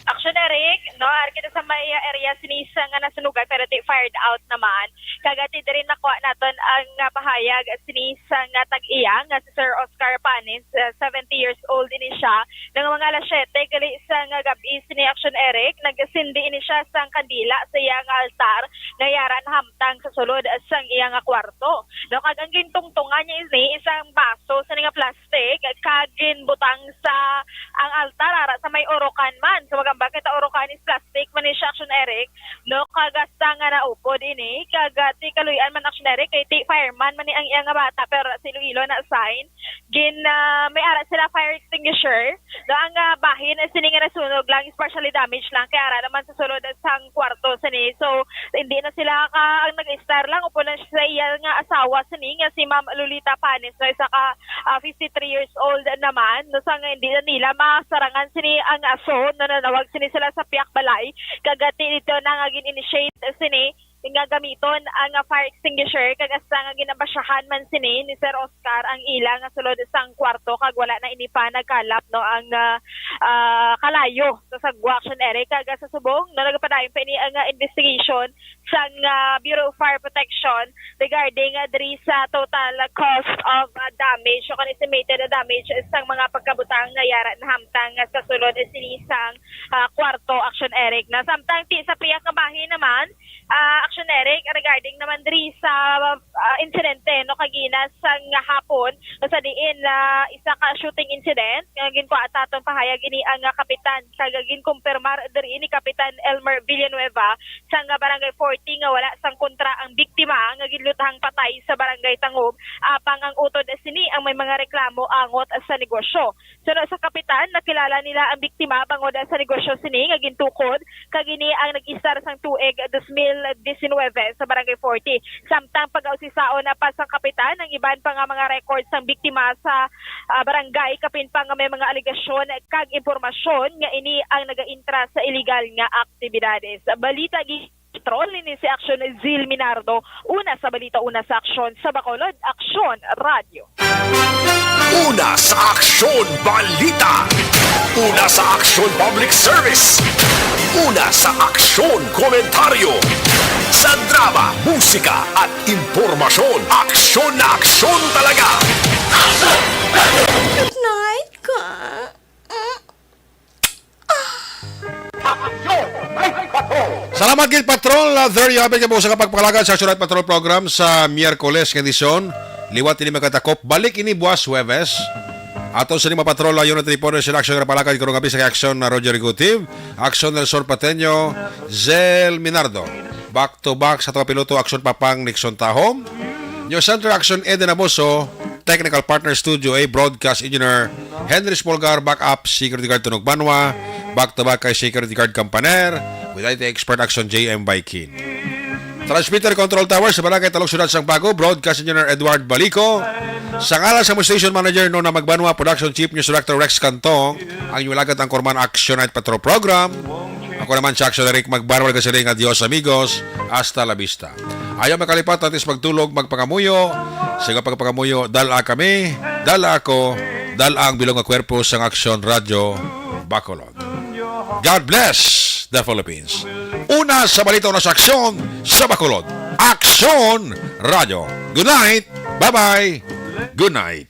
Aksyon, Eric, no, ari kita sa may area sini sa nga nasunugan pero di fired out naman. Kag ati diri nakuha naton ang, ah, pahayag sini sa nga tag-iya nga si Sir Oscar Panis, ah, seventy years old ini siya. Nang mga alas siyete gali sa nga gab-i sini, Aksyon, Eric, nagsindi ini siya sang kandila sa iya nga altar nga yara nahamtang sa sulod sang iya nga kwarto. No, kag ang gintungtungan niya ini isang baso sa nga plastic kag ginbutang sa ang altar ara sa may urukan man. So, magamba kita urukan is plastic man ni siya, Aksyon, Eric, no, kag hasta nga naupod ini kag Ti kaluy-an man, Action Eric, kay ti fireman man ni ang iya nga bata, pero si Iloilo na-assign. Gin, ah, may ara sila fire extinguisher. No, ang, ah, bahin, eh, sini nga nasunog lang, is partially damage lang, kay ara naman sa sulod sang kwarto sini. So, hindi na sila ka, ang nag-istar lang, upod lang sa iya nga asawa sini, nga si Ma'am Lolita Panes, no, isa ka, ah, fifty-three years old naman, no, sa nga hindi na nila masarangan sini ang aso, no, nanawag sini sila sa piyak balay, kag, ah, ti dito na nga gin-initiate sini nga gamiton ang, ah, fire extinguisher, kag hasta nga ginabasyahan man sini ni Sir Oscar ang ila nga sulod sang kwarto, kag wala na ini pa nagkalap, no, ang, ah, ah, kalayo sa sagwa, Action Eric. Kag, ah, sa subong, no, nagapadayon pa ini ang, ah, investigation sang, ah, Bureau of Fire Protection regarding, ah, diri sa total cost of, ah, damage o kan estimated damage sang mga pagkabutang nga yara nahamtang, ah, sa sulod sini sang, ah, kwarto, Action Eric. Na samtang ti sa piyak nga bahin naman, ah, Action Eric, regarding naman diri sa, ah, insidente, no, kagina sang hapon, sa diin, ah, isa ka shooting incident nga ginkuha ta atong pahayag ini ang, ah, kapitan, kag ginkumpirmar diri ni Kapitan Elmer Villanueva sa nga Barangay forty nga wala sang kontra ang biktima nga ginlutang patay sa Barangay Tangub, apang ang utod sini ang may mga reklamo angot sa negosyo. Suno sa kapitan, nakilala nila ang biktima bangod sa negosyo sini nga gintukod, kag ini ang nag-istar sang tuig dos mil disinwebe sa Barangay forty. Samtang pag-ausisaon na pa sang kapitan ang iban pa nga mga records sang biktima sa, ah, barangay, kapin pa nga may mga alegasyon kag impormasyon nga ini ang nagaintra sa iligal nga aktibidades. Balita gi-, Patrol, ini si Action Zil Minardo. Una sa balita, una sa aksyon, sa Bacolod, Aksyon Radio. Una sa aksyon, balita. Una sa aksyon, public service. Una sa aksyon, komentaryo. Sa drama, musika, at impormasyon, aksyon na aksyon talaga. Good night, ka. Salamat gid, Patrol. Uh, there you have it. Kabusa ka pagpalagad sa Action Night Patrol program sa Miyerkules nga edisyon. Liwat ini magkatakop. Balik ini buwas Huwebes. Ato sa lima, Patrol, uh, Unit Reporter, sila Action Rapalakad, karong gabi sa Action na Roger Gutiv, Action Nelson Pateño, Zel Minardo. Back to back sa tuwa piloto, Action Papang Nixon Tahom. News Center, Action Eden Amoso. Technical partner, Studio A, Broadcast Engineer Henry Spolgar, backup, Security Guard Tunog Banwa, back to back kay Security Guard Campaner, with I T expert, Action J M Baikin. Transmitter Control Tower sa Barangay Talog, Siyudad sang Bago, Broadcast Engineer Edward Balico. Sa ngalan sa among Station Manager, Nona Magbanwa, Production Chief, News Director Rex Cantong, ang inyong alagad, ang Korman, Action Night Patrol Program. Ako naman si Action Eric Magbanwa, nagasiling, adios amigos, hasta la vista. Ayaw makalipat, antes magtulog, magpangamuyo. Sa pagpangamuyo, dala kami, dala ako, dala ang bilog nga kwerpo sang Aksyon Radyo Bacolod. God bless the Philippines. Una sa balita, una sa aksyon sa Bacolod. Aksyon Radyo. Good night. Bye-bye. Good night.